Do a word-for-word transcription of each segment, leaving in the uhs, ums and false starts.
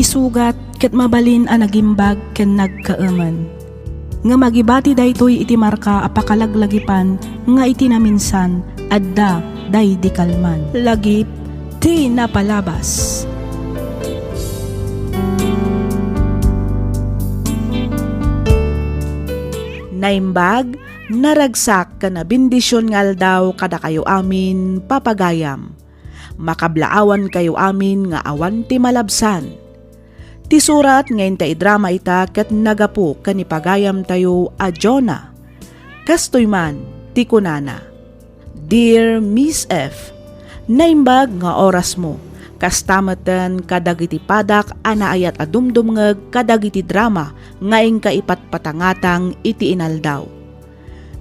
sugat ket mabalin a nagimbag ken nagkaemen. Ngem agibati daytoy iti marka a pakalaglagipan nga iti naminsan, adda daydi kalman. Lagip ti napalabas. Naimbag, naragsak ken nabendision nga aldaw kadakayo amin, papagayam. Makablaawankayo amin nga awan ti malabsan. Ti surat nga inta idrama ita ket nagapu ken ni pagayamtayo a Jonah. Kastoy man ti kunana, "Dear Miss F, naimbag nga orasmo, kasta metten kadagiti padak a naayat a dumdumngeg kadagiti drama nga inka ipatpatangatang iti inaldaw.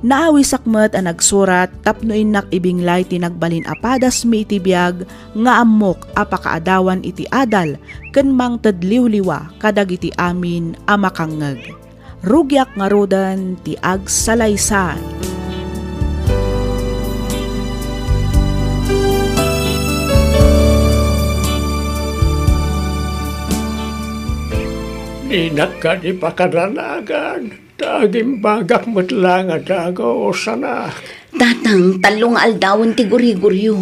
Naawisak met a nagsurat tapno innak ibinglay ti nagbalin a padasmi iti biag nga ammok a pakaadawan iti adal ken mangted liwliwa kadagiti amin a makangngeg. Rugiak ngaruden ti agsalaysay." Dinak kadi pakadanagan. Ta agimbagak met la nga dagus, anak. Tatang, tallo nga aldawen ti guriguryo.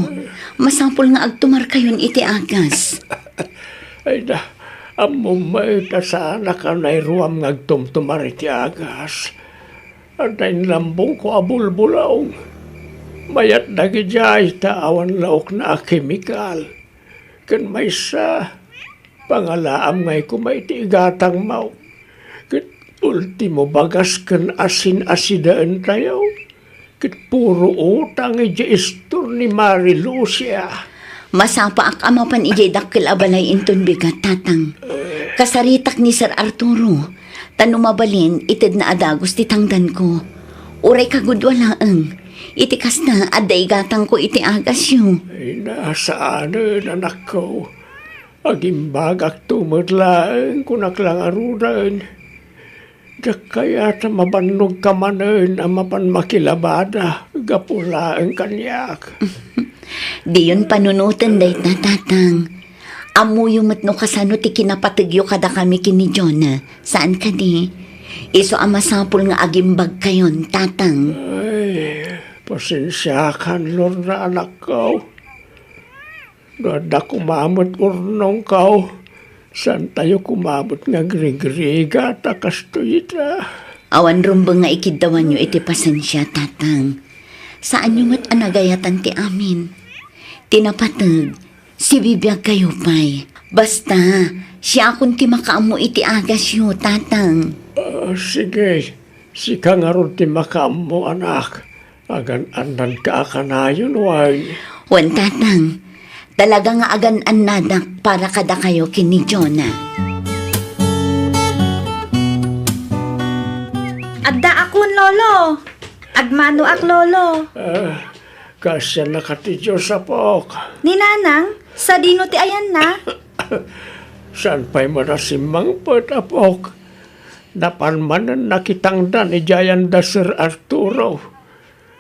Masapul nga agtumarkayon iti agas. Ay da, ammom met a saanak a nairuam nga agtumtumar iti agas. Adda inlambongko a bulbulong. Mayat dagidiay ta awan laokna a kemikal. Ken maysa, pangalaam ngay koma iti igatangmo. Ket ultimo bagas ken asin a sidaentayo. Ket puro utang idiay istor ni Mari Lucia. Masapaak a mapan idiay dakkel a balay inton bigat, Tatang. Kasaritak ni Sir Arturo, ta no mabalin, itedna a dagus ti tangdanko. Uray kagudua laeng. Iti kasta, adda igatangko iti agasyo. Ay, nasaanen, anakko. Agimbagakto met laeng, kunak la ngaruden. Diak kayat a mabannogka manen a mapan makilabada gapu laeng kaniak. Diyon panunoten dayta, Tatang. Ammoyo met no kasano ti kinapategyo kadakami ken ni Jonah. Saan kadi? Isu a masapul nga agimbagkayon, Tatang. Ay, pasensiakan, Lorna, anakko. No adda koma met urnongko, saantayo koma met nga agrigrigat a kastoy ita. Awan rumbeng nga ikiddawanyo iti pasensia, Tatang. Saanyo met a nagayatan ti amin. Ti napateg, sibibiagkayo pay. Basta, siakon ti makaammo iti agasyo, Tatang. Ah, sige, sika ngarud ti makaammo, anak. Agan-annadka a kanayon, wen? Wen, Tatang. Talaga nga agan-annadak para kadakayo ken ni Jonah. Addaakon, Lolo. Agmanoak, Lolo. Ah, kaasiannaka ti Dios, apok. Ni Nanang, sadino ti ayanna? Saan pay met a simmangpet, apok. Napan manen nakitangdan idiay ayan da Sir Arturo.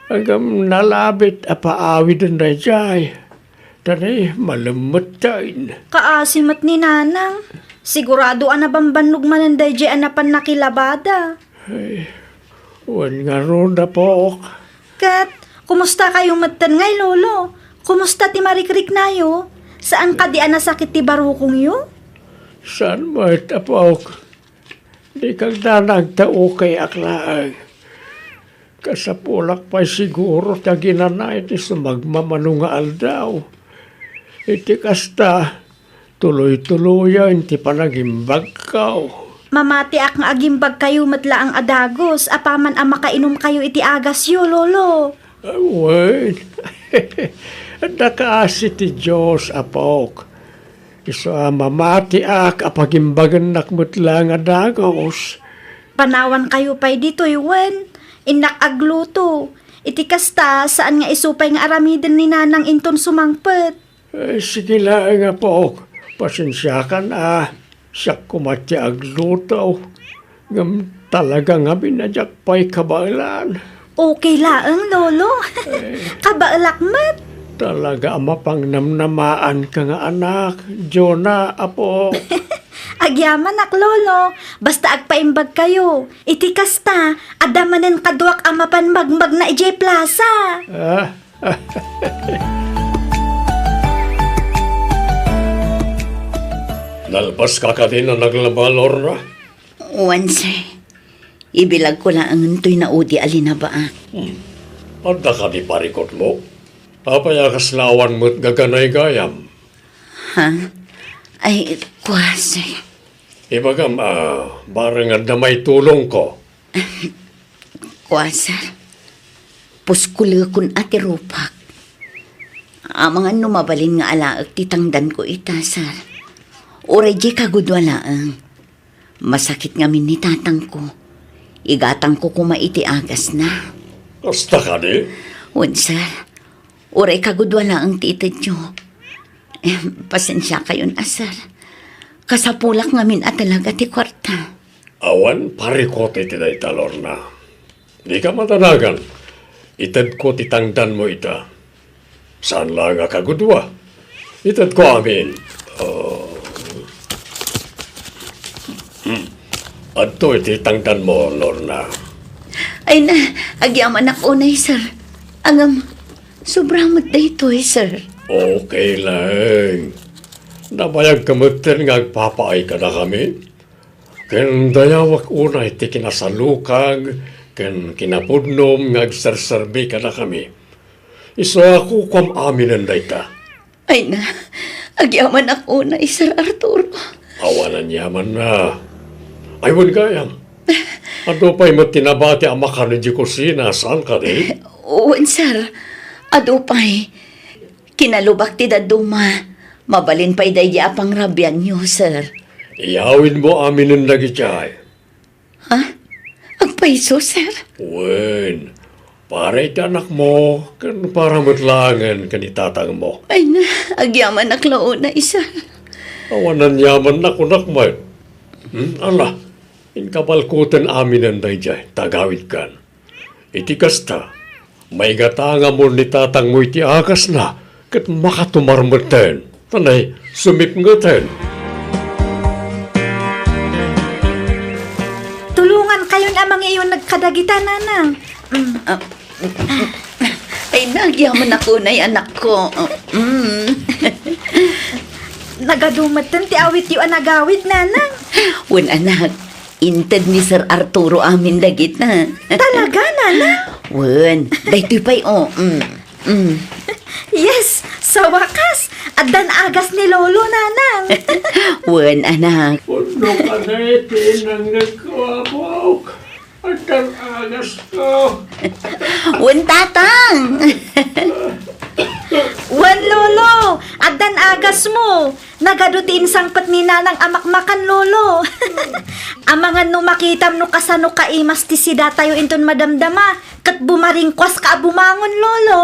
Ngem nalabit a paawiden daydiay. Ta ni, malemmetten. Kaasi met ni Nanang. Sigurado a nabambannog manen daydiay a napan nakilabada. Ay, wen ngarud, apok. Ket, kumusta kayo metten ngay, Lolo? Kumusta ti marikriknayo? Saan kadi a nasakit ti barukongyo? Saan met, apok. Dika agdanag ta ukayak laeng. Kasapulak pay siguro ti aginana iti sumagmamano nga aldaw. Iti kasta, tuloy-tuloyen ti panagimbagko. Mamatiak nga agimbagkayo met laeng a dagus apaman a makainomkayo iti agasyo, Lolo. Wen, adda kaasi ti Dios, apok. Isu a mamatiak a pagimbagennak met laeng a dagus. Panawankayo pay ditoy, wen? Innak agluto. Iti kasta, saan nga isu pay nga aramiden ni Nanang inton sumangpet. Eh, sige laeng, apok. Pasensiakan a. Siak koma ti agluto. Ngem talaga ngamin a diak pay kabaelan. Okay laeng, Lolo. Eh. Kabaelak met. Talaga a mapangnamnamaanka nga anak, Jonah, apo. Agyamanak, Lolo. Basta agpaimbagkayo. Iti kasta, adda manen kaduak a mapan magmagna idiay plaza. Ah. Nalpaska kadin a naglaba, Lorna? Wen, sir. Ibilagko laengen toy naudi a linabaak. Hmm. Adda kadi parikutmo? Apay a kasla awan met gaganay gayam? Ha? Ay, kua, sir. Ibagam, ah, bareng adda maitulongko. Kua, sir. Puskulekon a ti rupak. Amangan no mabalin nga alaek ti tangdanko ita, sir. Uray diay kagudua laeng. Masakit ngamin ni tatangko. Igatangko koma iti agasna. Kasta kadi? Wen, sir. Uray kagudua laeng ti itedyo. Eh, pasensiakayon a, sir. Kasapulak ngamin a talaga ti kuarta. Awan parikut iti dayta, Lorna. Dika madanagan. Itedko ti tangdanmo ita. Saan laeng a kagudua. Itedko amin. Oh. Hmm. Adto iti tangdanmo, Lorna. Ay na, agyamanak unay, sir. Ngem, sobra met daytoy, sir. Okay lang. Nabayagka metten nga agpapaay kadakami. Ken dayawek unay ti kinasalukag ken kinapudnom nga agserserbi kadakami. Isu a kukuam aminen dayta. Ay na, agyamanak unay, Sir Arturo. Awan aniamanna. Ay, wen gayam. Adu pay met ti nabati a makan idiay kusina, saan kadi? Wen, sir. Adu pay. Kinalubak ti dadduma. Mabalin pay daydi a pangrabianyo, sir. Iyawidmo aminen dagiti ay. Ha? Agpayso, sir? Wen, para iti anakmo, ken para met laengen ken itatangmo. Ay na, agyamanak la unay, sir. Awan aniamanna, kunak met. Hmm, ala, inkabalkoten aminen daydiay, ta agawidkan. Iti kasta, maigatangamon ni tatangmo iti agasna ket makatumar metten. Tanay, sumipngeten. Tulongankayon a mangiuneg kadagita, nanang. Mm. Ah, ay, nagyamanak unay, anakko. Mm. Nagadu metten ti awityo a nagawid, nanang. Wen, anak, inted ni Sir Arturo amin dagita. Talaga, nanang? Wen, daytoy pay, o. Mm. Mm. Yes, sa wakas, addan agas ni Lolo, nanang. Wen, anak. Pudno kadi ti nangngegko, apok. Addan agasko. Wen, tatang. Wen, Lolo, addan agasmo. Nagadu ti insangpet ni nanang a makmakan, Lolo. Amangan no makitam no kasano kaimas ti sidatayo inton madamdama, ket bumaringkuaska a bumangon, Lolo.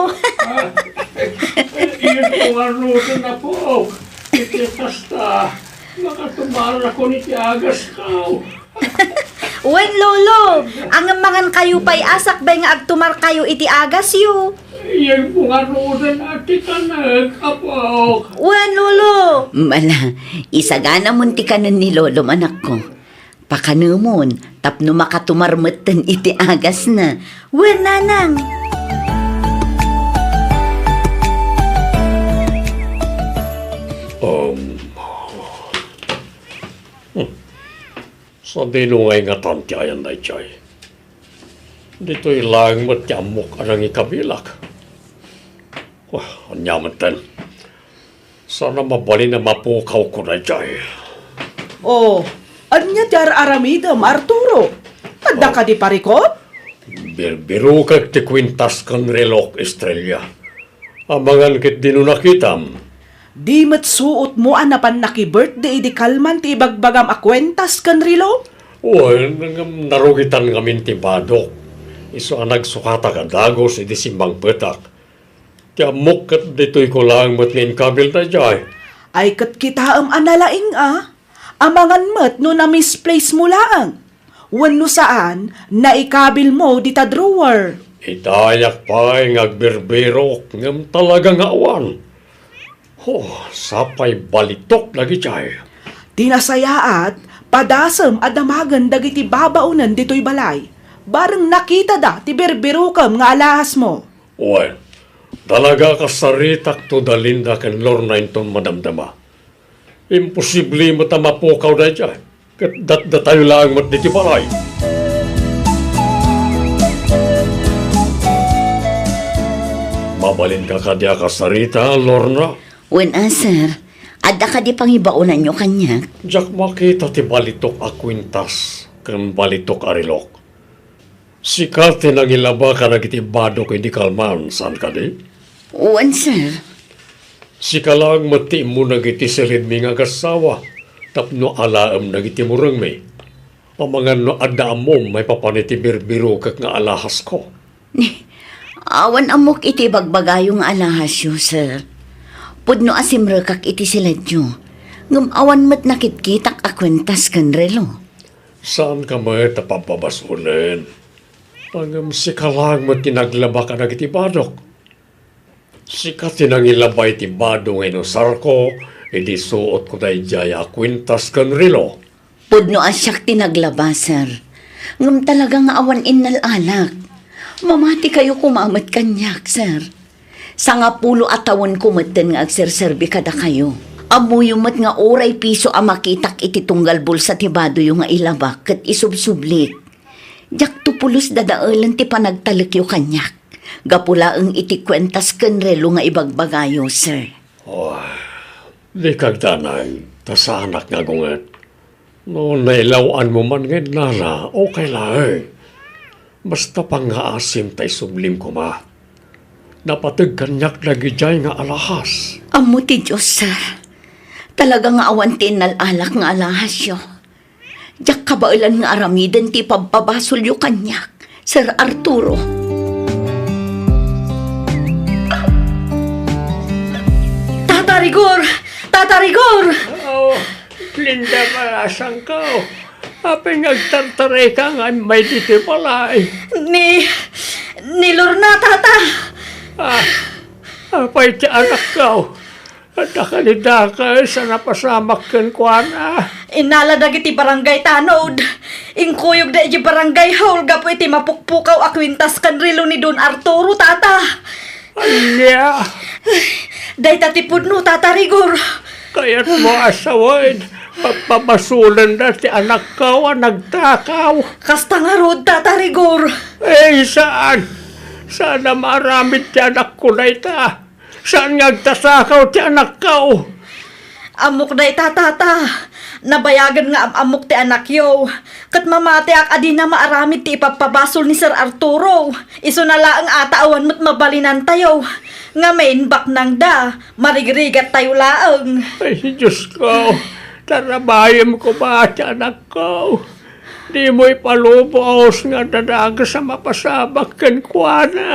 Iyan ko nga ruten, apo. Iti kasta, makatumarakon iti agasko. Wen, Lolo, ngem mangankayo pay a sakbay nga agtumarkayo iti agasyo. Iyan ko nga ruten a ti kanek, apo. Wen, Lolo. Mala, isaganamon ti kanen ni Lolo, anakko. Pakanemon, tapno makatumar metten iti agasna. Wen, nanang. Um, hmm. Sadino nga ingatan ti ayan daydiay? Ditoy laeng met ti ammok a nangikabilak. Wah, ania metten? Saan a mabalin a mapukawko daydiay. Oh, ania ti ar-aramidem, Arturo? Adda kadi parikut? Birbirokek ti kuintas ken relok, Estrella. Amangan ketdi no nakitam. Di met suotmo a napan nakibirthday idi kalman ti ibagbagam a kuentas ken relo? Wen, ngem narugitan ngamin ti badok. Isu a nagsukatak a dagus idi simmangpetak. Ti ammok ket ditoyko laeng met nga inkabil daydiay. Ay ket kitaem a nalaing a. Amangan met no na-misplace mo laeng. Wenno saan, naikabil mo dita drawer. Itayak pay nga agbirbirok ngem talaga nga awan. Oh, sapay balitok dagiti ay. Ti nasayaat, padasem a damagen dagiti babaonen ditoy balay. Bareng nakitada ti birbirukem nga alahasmo. Wen, talaga a kasaritakto da Linda ken Lorna inton madamdama. Imposible met a mapukaw daydiay, ket datdatayo laeng met ditoy balay. Mabalinka kadi a kasarita, Lorna? Wen a, sir. Adda kadi pangibaonanyo kaniak? Diak makita ti balitok a kuintas ken balitok a relok. Sika ti nangilaba kadagiti badok idi kalman, saan kadi? Wen, sir. Sika laeng met ti immuneg iti silidmi nga agassawa tapno alaem dagiti murengmi. Amangan no adda ammom maipapan iti birbirukek nga alahasko. Ni, awan ammok iti ibagbagayo nga alahasyo, sir. Pudno a simrekak iti siledyo, ngem awan met nakitkitak a kuentas ken relo. Saanka met a pabpabasolen. Ngem sika laeng met ti naglaba kadagiti badok. Sika ti nangilaba iti bado nga inusarko idi suotko daydiay a kuentas ken relo. Pudno a siak ti naglaba, sir. Ngem talaga nga awan innal-alak. Mamatikayo koma met kaniak, sir. Sangapulo a tawenko metten nga agserserbi kadakayo. Ammoyo met nga uray piso a makitak iti tunggal bulsa ti badoyo nga ilabak ket isubsublik. Diakto pulos dadaelen ti panagtalekyo kaniak, gapu laeng iti kuentas ken relo nga ibagbagayo, sir. Oh, dika agdanag, ta saanak nga agunget. No nailaw-anmo man nga innala, okay laeng. Basta pangngaasim ta isublim koma. Napateg kaniak dagidiay nga alahas. Ammo ti Dios, sir. Talaga nga awan ti innal-alak nga alahasyo. Diak kabaelan nga aramiden ti ipabpabasolyo kaniak, Sir Arturo. Tata Rigor! Tata Rigor! Oh, Linda, maasanka. Apay nga agtartarayka nga immay ditoy balay? Ni, ni Lorna, Tata. Ah, apay ti anakko? Adda kadi dakes a napasamak kenkuana. Innala dagiti barangay tanod. Inkuyogda idiay barangay hall gapu iti mapukpukaw a kuintas ken relo ni Don Arturo, Tata. Ania? Dayta ti pudno, Tata Rigor. Kayatmo a sawen, pabpabasolenda ti anakko a nagtakaw. Kasta ngarud, Tata Rigor. Ay, saan? Saan a maaramid ti anakko dayta? Saan nga agtatakaw ti anakko? Ammok dayta, Tata. Nabayagen nga am-ammok ti anakyo. Ket mamatiak a dina maaramid ti ipabpabasol ni Sir Arturo. Isuna laeng a ta awan met mabalinantayo. Ngamin, baknangda, marigrigattayo laeng. Ay, Diosko, tarabayem koma ti anakko. Dimo ipalubos nga adda dakes a mapasamak kenkuana.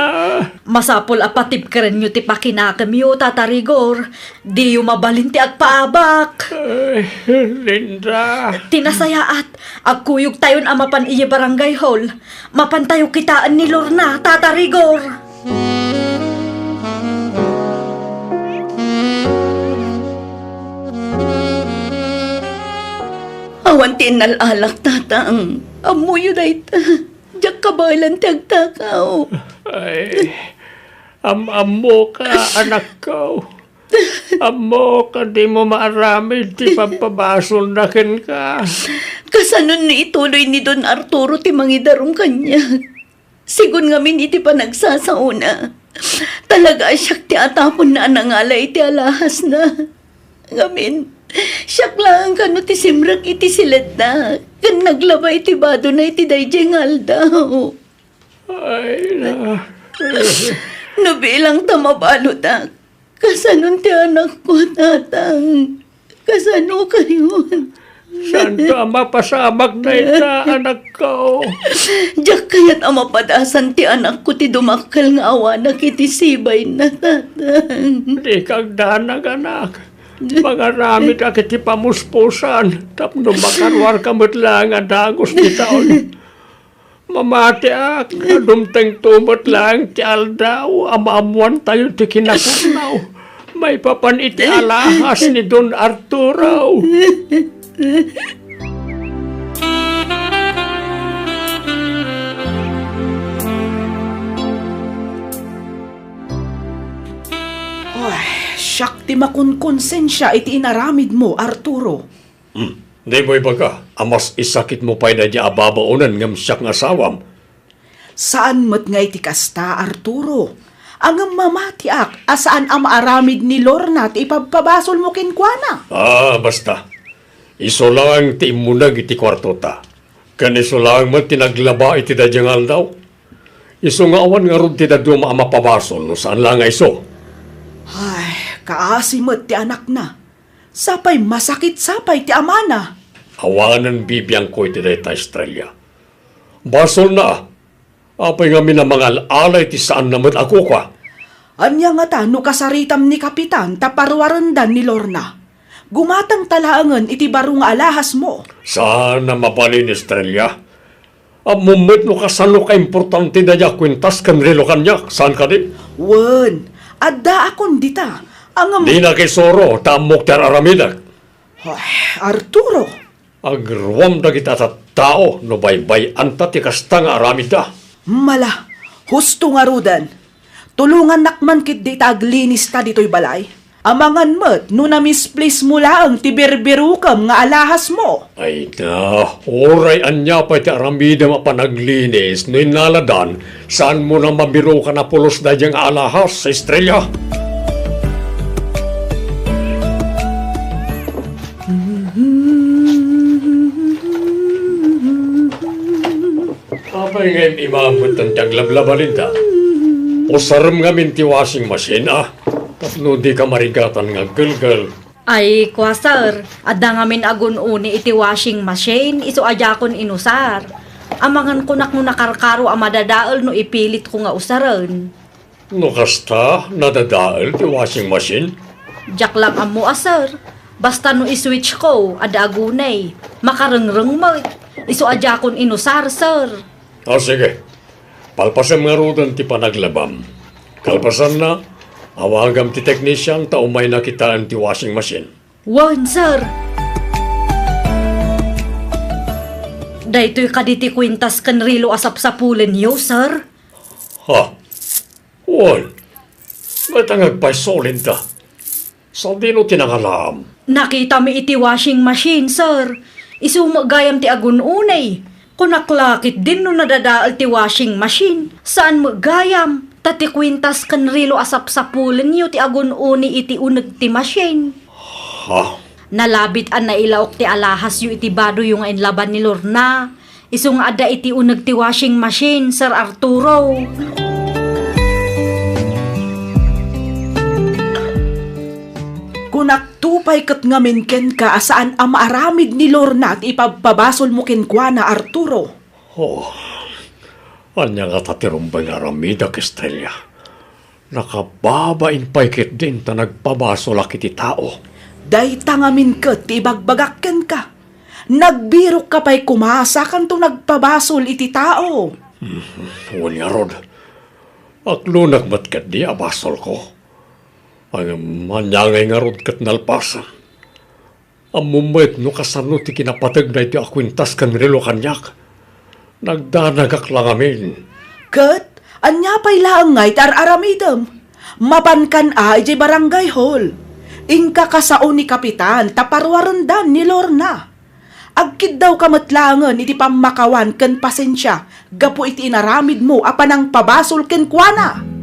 Masapul a patibkerenyo ti pakinakemyo, Tata Rigor. Diyo mabalin ti agpaabak. Ay, Linda. Ti nasayaat, agkuyogtayon a mapan idiay barangay hall. Mapantayo kitaen ni Lorna, Tata Rigor. Awan ti innal-alak, Tatang. Ammoyo dayta. Diak kabaelan ti agtakaw. Ay, am-ammoka, anakko. Ammok a dimo maaramid ti pabpabasolna kenka. Kasanon no ituloy ni Don Arturo ti mangidarum kaniak? Sigun ngamin iti panagsasaona, talaga a siak ti ataponna a nangala iti alahasna. Ngamin, siak laeng kano ti simrek iti siledna ken naglaba iti badona iti daydiay nga aldaw. Ay, na. No bilang ta mabaludak, kasanon ti anakko, Tatang? Kasano kayon? Saanto a mapasamak dayta, anakko? Diak kayat a mapadasan ti anakko ti dumakkel nga awanak iti sibayna, Tatang. Dika agdanag, anak. Mangaramid a iti pamuspusan tapno makaruarka met laeng a dagus ti taon. Mamatiak, a dumtengto met laeng ti aldaw a maammoantayo ti kinapudno maipapan iti alahas ni Don Arturo. Ay, siak ti makunkonsensia iti inaramidmo, Arturo. Hmm. Dimo ibaga a mas isakitmo pay daydi a babaonen ngem siak nga asawam? Saan met nga iti kasta, Arturo. Ngem mamatiak a saan a maaramid ni Lorna ti ipabpabasolmo kenkuana. Ah, basta. Isu laeng ti immuneg iti kuartota. Ken isu laeng met ti naglaba iti daydi nga aldaw. Isu nga awan ngarud ti dadduma a mapabasol no saan la nga isu. Ay, kaasi met ti anakna. Sapay masakit sapay ti amana. Awanen bibiangko iti dayta, Estrella. Basolna. Apay ngamin a mangal-alay ti saanna met a kukua? Ania ngata no kasaritam ni Kapitan ta paruarendan ni Lorna? Gumatangta laengen iti baro nga alahasmo. Saan a mabalin, Estrella. Ammom met no kasano kaimportante daydi a kuintas ken relo kaniak, saan kadi? Wen, addaakon dita. Ngem dinak isuro ta ammok ti ar-aramidek. Ay, Arturo! Agruam dagiti a tattao no baybay-anta ti kasta nga aramidda. Mala, husto ngaruden. Tulongannak man ketdi ta aglinista ditoy balay. Amangan met no namisplismo laeng ti birbirukem nga alahasmo. Ay na, uray ania pay ti aramidem a panaglinis no innaladan, saanmo a mabirukan a pulos daydiay nga alahas, Estrella? Apay nga im-imametan ti aglablabalinda? Usarem ngamin ti washing machine, a? Tapno dika marigatan nga aggelgel. Ay, kua, sir, adda ngamin agun-uni iti washing machine, isu a diakon inusar. Amangan kunak no nakarkaro a madadael no ipilitko nga usaren. No kasta, nadadael ti washing machine? Diak lang ammo a, sir. Basta no i-switch ko, adda agunay. Makarengreng met. Isu a diakon inusar, sir. O, sige. Palpasem ngaruden ti panaglabam. Kalpasanna, awagam ti technician ta umayna kitaen ti washing machine. Wen, sir. Daytoy kadi ti kuintas ken relo a sapsapulenyo, sir? Ha? Wen, mayta nga agpayso, Linda? Sadino ti nangalaam? Nakitami iti washing machine, sir. Isu met gayam ti agun-unay. Kunak la ketdin no nadadael ti washing machine. Saan met gayam, ta ti kuintas ken relo a sapsapulenyo ti agun-uni iti uneg ti machine. Ha? Nalabit a nailaok ti alahasyo iti badoyo nga inlaban ni Lorna. Isu nga adda iti uneg ti washing machine, Sir Arturo. Kunakto pay ket ngamin kenka a saan a maaramid ni Lorna ti ipabpabasolmo kenkuana, Arturo. Oh, ania ngata ti rumbeng nga aramidak, Estrella? Nakababain pay ketdin ta nagpabasolak iti tao. Dayta ngamin ket ti ibagbagak kenka. Nagbirokka pay koma sakanto nagpabasol iti tao. Hmm, wen ngarud, aklonak met ketdi a basolko. Ngem ania ngay ngarud ket nalpasen? Ammom met no kasano ti kinapateg daytoy a kuintas ken relo kaniak? Nagdanagak la ngamin. Ket ania pay laeng ngay ti ar-aramidem? Mapankan a idiay barangay hall. Inka kasao ni Kapitan ta paruarendan ni Lorna. Agkiddawka met laengen iti pammakawan ken pasensia gapu iti inaramidmo a panangpabasol kenkuana.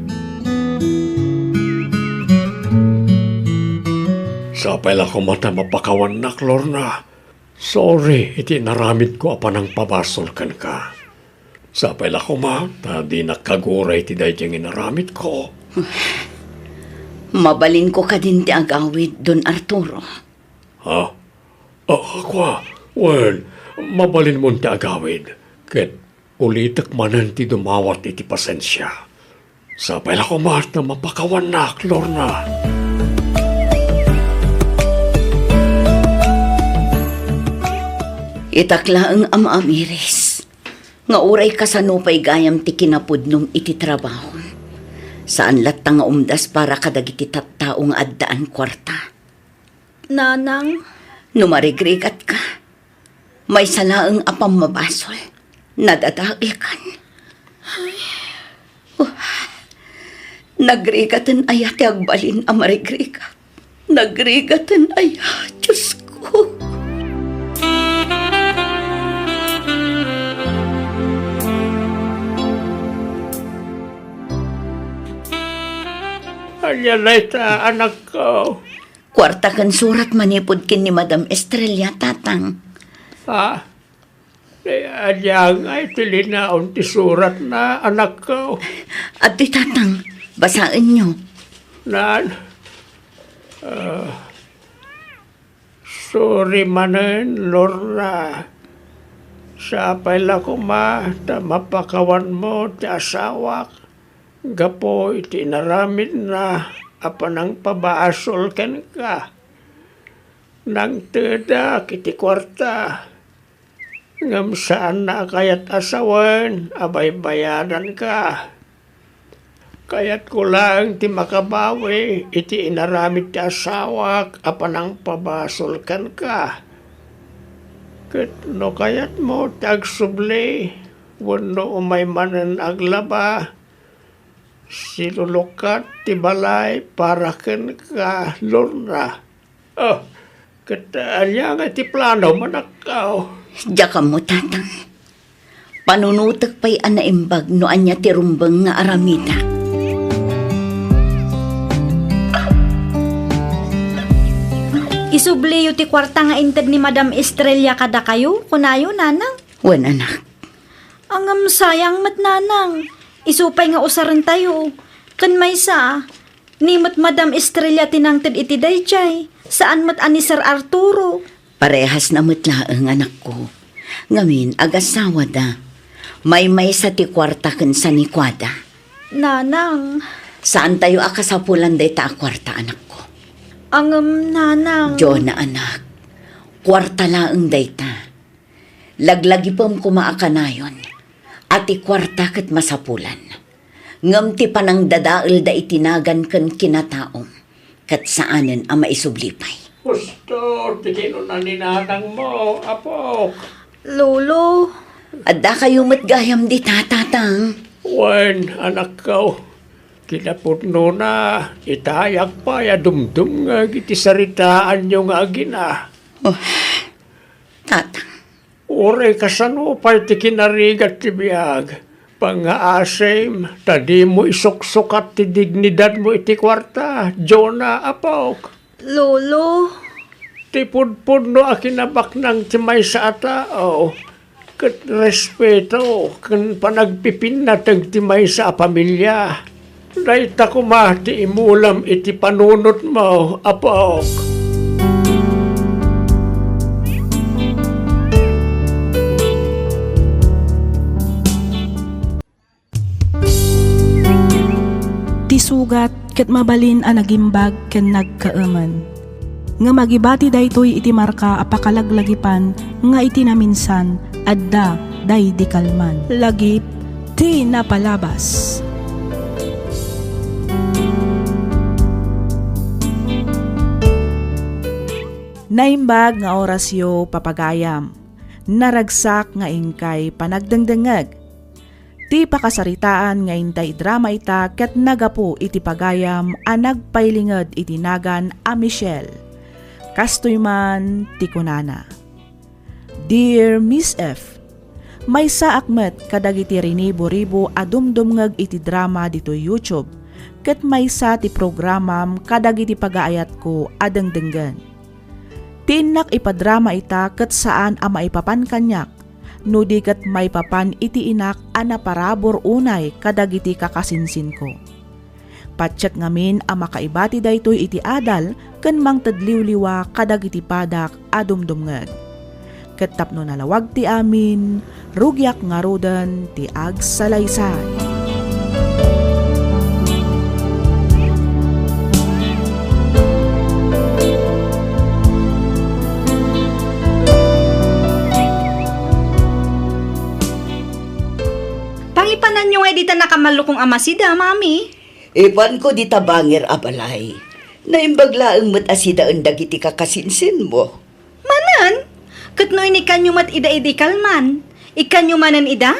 Sapay la koma ta mapakawannak, Lorna. Sorry iti inaramidko a panangpabasol kenka. Sapay la koma ta dinak kaguray iti daydiay nga inaramidko. Mabalinko kadin ti agawid, Don Arturo? Ha? Ah, kua, wen, mabalinmon ti agawid, ket ulitek manen ti dumawat iti pasensia. Sapay la koma ta mapakawannak, Lorna. Itak laeng a maamiris nga uray kasano pay gayam ti kinapudnom iti trabahom, saan latta nga umdas para kadagiti tattao nga addaan kuarta. Nanang, No marigrigatka, maysa laeng a pammabasol, nadadaelkan. Oh, nagrigaten aya ti agbalin a marigrigat? Nagrigaten aya, Diosko? Ania dayta, anakko? Kuarta ken surat manipud ken ni Madam Estrella, Tatang. Ah, eh, ania ngay ti linaon ti suratna, anakko? Adtoy, Tatang, basaenyo. Nan, ah, sorry manen, Lorna. Sapay la koma ta mapakawanmo ti asawak gapu iti inaramidna a panangpabasol kenka. Nangtedak iti kuarta, ngem saanna a kayat a sawen a baybayadanka. Kayatko laeng ti makabawi iti inaramid ti asawak a panangpabasol kenka. Ket no kayatmo ti agsubli wenno umay manen aglaba, silulukat ti balay para kenka, Lorna. Oh, ket, ah, ania nga ti plano, manakkaw? Diak ammo, Tatang. Panunotek pay a naimbag no ania ti rumbeng nga aramidak. Isubliyo ti kuarta nga inted ni Madam Estrella kadakayo, kunayo, Nanang? Wen, anak. Ngem sayang met, Nanang. Isu pay nga usarentayo. Ken maysa, ni met Madam Estrella ti nangted iti daydiay. Saan met a ni Sir Arturo. Parehasna met laeng, anakko. Ngamin, agasawada. Maymaysa ti kuarta ken sanikuada. Nanang. Saantayo a kasapulan dayta a kuarta, anakko. Ngem, Nanang. Jonah, anak. Kuarta laeng dayta. Laglagipem koma a kanayon a ti kuarta ket masapulan, ngem ti panangdadaelda iti nagan ken kinataom ket saanen a maisubli pay. Husto ti kinuna ni nanangmo, apok. Lolo. Addakayo met gayam dita, Tatang. Wen, anakko, kinapudnona, itayak pay a dumdumngeg iti saritaanyo nga agina. Oh, Tatang. Uray kasano pay ti kinarigat ti biag, pangngaasim ta dimo isuksukat ti dignidadmo iti kuarta, Jonah, apok. Lolo. Ti pudpudno a kinabaknang ti maysa a tao, ket respeto ken panagpipinnateg ti maysa a pamilia. Dayta koma ti imulam iti panunotmo, apok. Ti sugat ket mabalin a nagimbag ken nagkaemen. Ngem agibati daytoy iti marka a pakalaglagipan nga iti naminsan, adda daydi kalman. Lagip ti napalabas. Naimbag nga orasyo, papagayam. Naragsak nga inkay panagdengdengngeg. Ti pakasaritaan nga intay idrama ita ket nagapu iti pagayam a nagpailinged iti nagan a Michelle. Kastoy man ti kunana, Dear Miss F, maysaak met kadagiti rinibo-ribo a dumdumngeg iti drama ditoy YouTube, ket maysa ti programam kadagiti pagaayatko a dengdenggen. Ti innak ipadrama ita ket saan a maipapan kaniak, no di ket maipapan iti inak a naparabur unay kadagiti kakasinsinko. Patiek ngamin a makaibati daytoy iti adal ken mangted liwliwa kadagiti padak a dumdumngeg. Ket tapno nalawag ti amin, rugiak ngaruden ti agsalaysay. Pangipananyo ngay dita nakamallukong a masida, Mami. Ipanko dita bangir a balay. Naimbag laeng met a sidaen dagiti kakasinsinmo. Ket no inikkanyo met ida idi kalman, ikkanyo manen ida?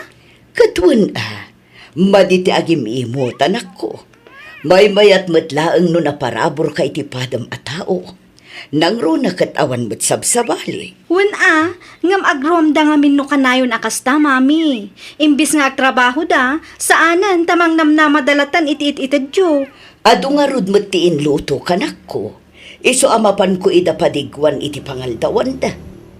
Ket wen a, madi ti agim-imot, anakko. Maymayat met laeng no naparaburka iti padam a tao. Nangruna ket awan met sabsabali. Wen a, ngem agruamda ngamin no kanayon a kasta, Mami. Imbes nga agtrabahoda, saanen ta mangnamnamada latta iti it-itedyo. Adu ngarud met ti inluto, kanakko. Isu a mapanko ida padiguan iti pangaldawanda.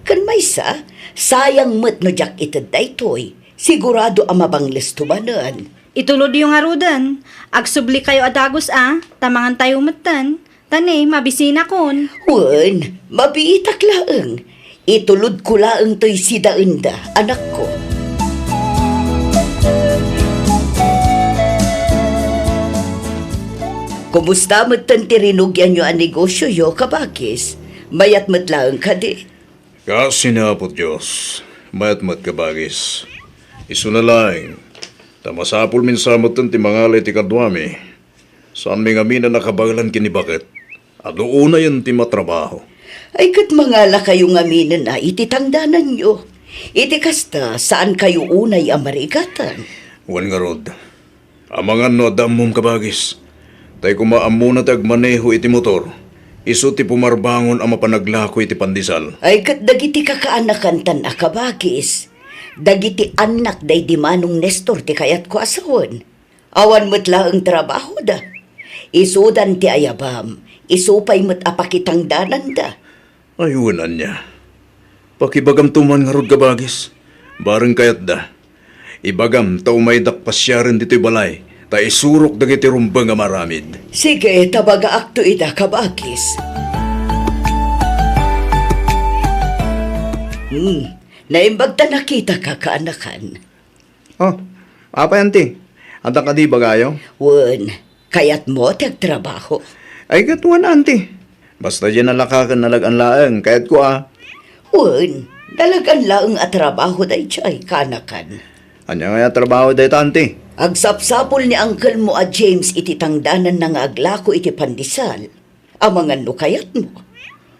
Ken maysa, sayang met no diak ited daytoy. Sigurado a mabanglesto manen. Itulodyo ngaruden. Agsublikayo a dagus a, ta mangantayo metten. Ta ne, mabisinakon. Wen, mabiitak laeng. Itulodko laeng toy sidaenda, anakko. Kumusta metten ti rinugianyo a negosioyo, kabagis? Mayat met laeng kadi? Kaasi ni Apo Dios, mayat met, kabagis. Isuna laeng, ta masapulmin sa metten ti mangala iti kaduami. Saanmi ngamin a nakabaelan ken ni baket. Adu unayen ti matrabaho. Ay, ket mangalakayo ngaminen a iti tangdananyo. Iti kasta, saankayo unay a marigatan. Wen ngarud, amangan no adda ammom, kabagis. Tay koma ammona ti agmaneho iti motor. Isu ti pumarbangon a mapan aglako iti pandesal. Ay, ket dagiti kakaanakan tan a kabagis. Dagiti annak daydi Manong Nestor ti kayatko a sawen. Awan met laeng trabahoda. Isudan ti ayabam, isu pay met a pakitangdananda. Ay, wen ania. Pakibagamto man ngarud, kabagis. Bareng kayatda. Ibagam ta umaydak pasiaren ditoy balay, ta isurok dagiti rumbeng a maaramid. Sige, ta bagaakto ida, kabagis. Hmm, naimbag ta nakitaka, kaanakan. Oh, apay, anti? Adda kadi ibagayo? Wen, kayatmo ti agtrabaho? Ay, ket wen, anti. Basta diay nalaka ken nalagan laeng, kayatko a. Wen, nalagan laeng a trabaho daydiay, kaanakan. Ania ngay a trabaho dayta, anti? Agsapsapul ni angkelmo a James iti tangdananna nga aglako iti pandesal. Amangan no kayatmo.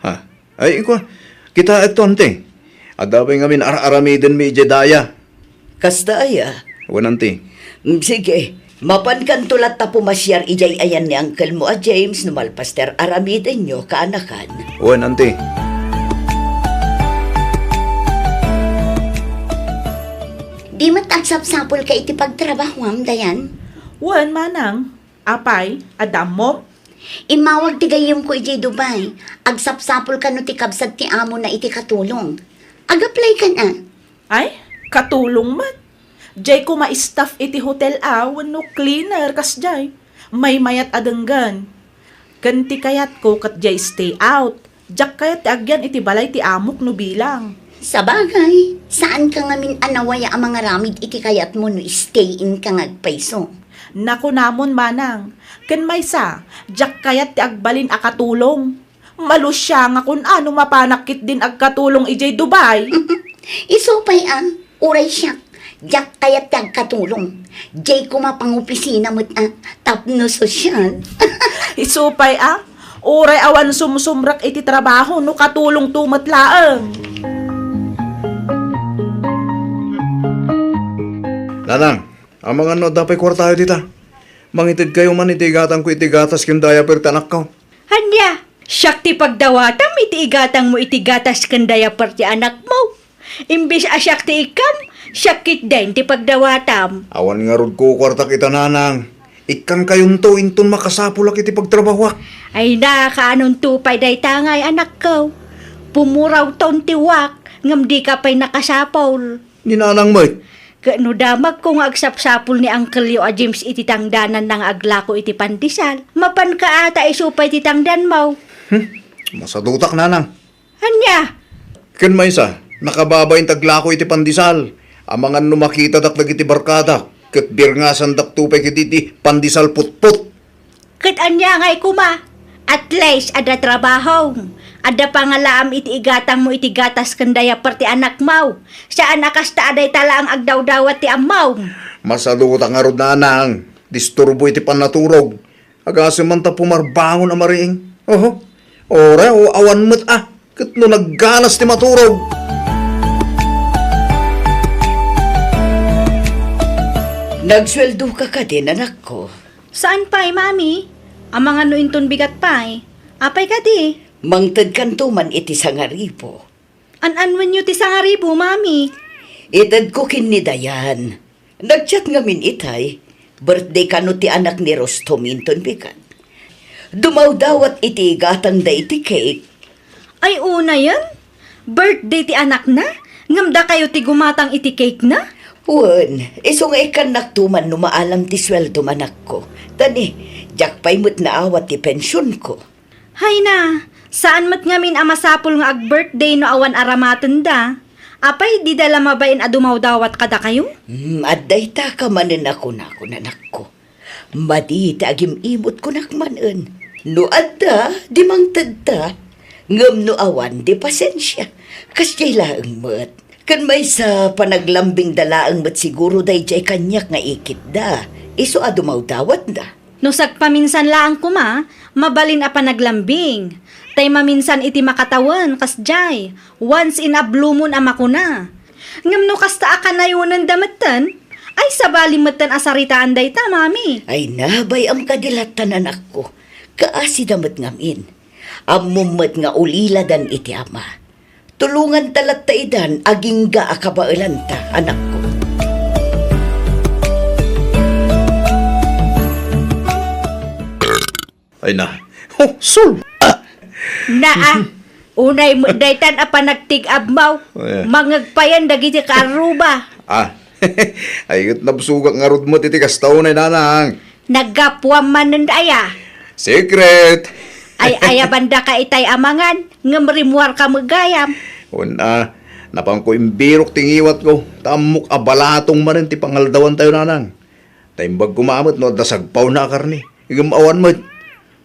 Ha? Ay, ikua, kitaekto, anti. Adda pay ngamin ar-aramidenmi idiay daya. Kasta aya? Wen, anti. Mm, sige, mapankanto latta pumasiar idiay ayan ni angkelmo a James no malpas ti ar-aramidenyo, kaanakan. Wen, anti. Di met agsapsapulka iti pagtrabahoam, Dayan? Wen, manang. Apay, adda ammom? Immawag ti gayyemko idiay Dubai. Agsapsapul kano ti kabsat ti amona iti katulong. Ag-apply kan a? Ay, katulong met. Diay koma staff iti hotel a wenno cleaner kasdiay. Maymayat a denggen. Ken ti kayatko ket diay stay out. Diak kayat ti agyan iti balay ti amok no bilang. Sabagay, saanka ngamin a nawaya a mangaramid iti kayatmo no stay in ka nga agpayso. Nakunamon, manang, ken maysa, diak kayat ti agbalin a katulong. Malusiangakon a no mapanak ketdin agkatulong idiay Dubai. Isu pay a, uray siak, diak kayat ti agkatulong. Diay koma pangopisina met a, tapno sosyal. Isu pay a, uray awan sumsumrek iti trabaho no katulongto met laeng. Nanang, amangan no adda pay kuartayo dita. Mangitedkayo man iti igatangko iti gatas ken diaper ti anakko. Ania, siak ti pagdawatam iti igatangmo iti gatas ken diaper ti anakmo? Imbes a siak ti ikkam, siak ketdin ti pagdawatam. Awan ngarud kukuartak ita, nanang. Ikkankayonto inton makasapulak iti pagtrabahoak. Ay na, kaanonto pay dayta ngay, anakko? Pumurawton ti wak, ngem dika pay nakasapul. Ni nanang met. Ket no damagko nga agsapsapul ni angkelyo a James iti tangdananna nga aglako iti pandesal, mapanka a ta isu pay ti tangdanmo. Hmm? Masadutak, nanang. Ania? Ken maysa, nakababain ti aglako iti pandesal. Amangan no makitadak dagiti barkadak, ket birngasandakto pay ketdi iti pandesal putput. Ket ania ngay koma? At least, adda trabahom. Adda pangalaam iti igatangmo iti gatas ken diaper ti anakmo. Saan a kasta a dayta laeng agdawdawat ti ammom. Masadutak ngarud, nanang. Disturbo iti pannaturog. Agasem man ta pumarbangon a mariing. Oho. Ora o awan met a. Ket no naggalas ti maturog. Nagsueldoka kadin, anakko? Saan pay, Mami. Amangan no inton bigat pay. Apay kadi? Mangtedkanto man iti sangaribu. An-anwenyo ti sangaribu, Mami? Itedko ken ni Dayan. Nag-chat ngamin itay. Birthday kano ti anak ni Rustom inton bigat. Dumawdawat iti gatangda iti cake. Ay, unayen? Birthday ti anakna? Ngem dakayo ti gumatang iti cake na? Wen, isu nga ikkannakto man no maalam ti sueldom, anakko. Ta ni, diak pay met naawat ti pensionko. Hay na, saan met ngamin a masapul nga ag-birthday no awan aramatenda. Apay, dida la mabain a dumawdawat kadakayo? Hmm, adda ita ka manen a kunakon, anakko. Madi ti agim-imot kunak manen. No adda, di mangtedta. Ngem no awan, di pasensia. Kasdiay laeng met. Ken maysa, panaglambingda laeng met siguro daydiay kaniak nga ikitda. Isu a dumawdawatda. No sagpaminsan laeng koma, mabalin a panaglambing. Tay maminsan iti makatawen, kasdiay, once in a blue moon a makuna. Ngem no kasta a kanayonenda metten, ay sabali metten a saritaan dayta, Mami. Ay, nabay-am kadi latta, anakko. Kaasida met ngamin. Ammom met nga uliladan iti ama. Tulonganta latta idan agingga a kabaelanta, anakko. Ay na. Oh, sul! Naa, unay met daytan a panagtig-abmaw. Oh, yeah. Mangegpayan dagiti kaarruba. Ah, ay ket nabsogak ngarud met iti kasta unay, nanang. Naggapuam manen aya? Secret! Ay, ayabandaka itay amangan, ngem rimmuarka met gayam. Wen a, napanko imbirok ti ngiwatko, ta ammok a balatong manen ti pangaldawantayo, nanang. Ta imbag koma met no adda sagpawna a karne, ngem awan met.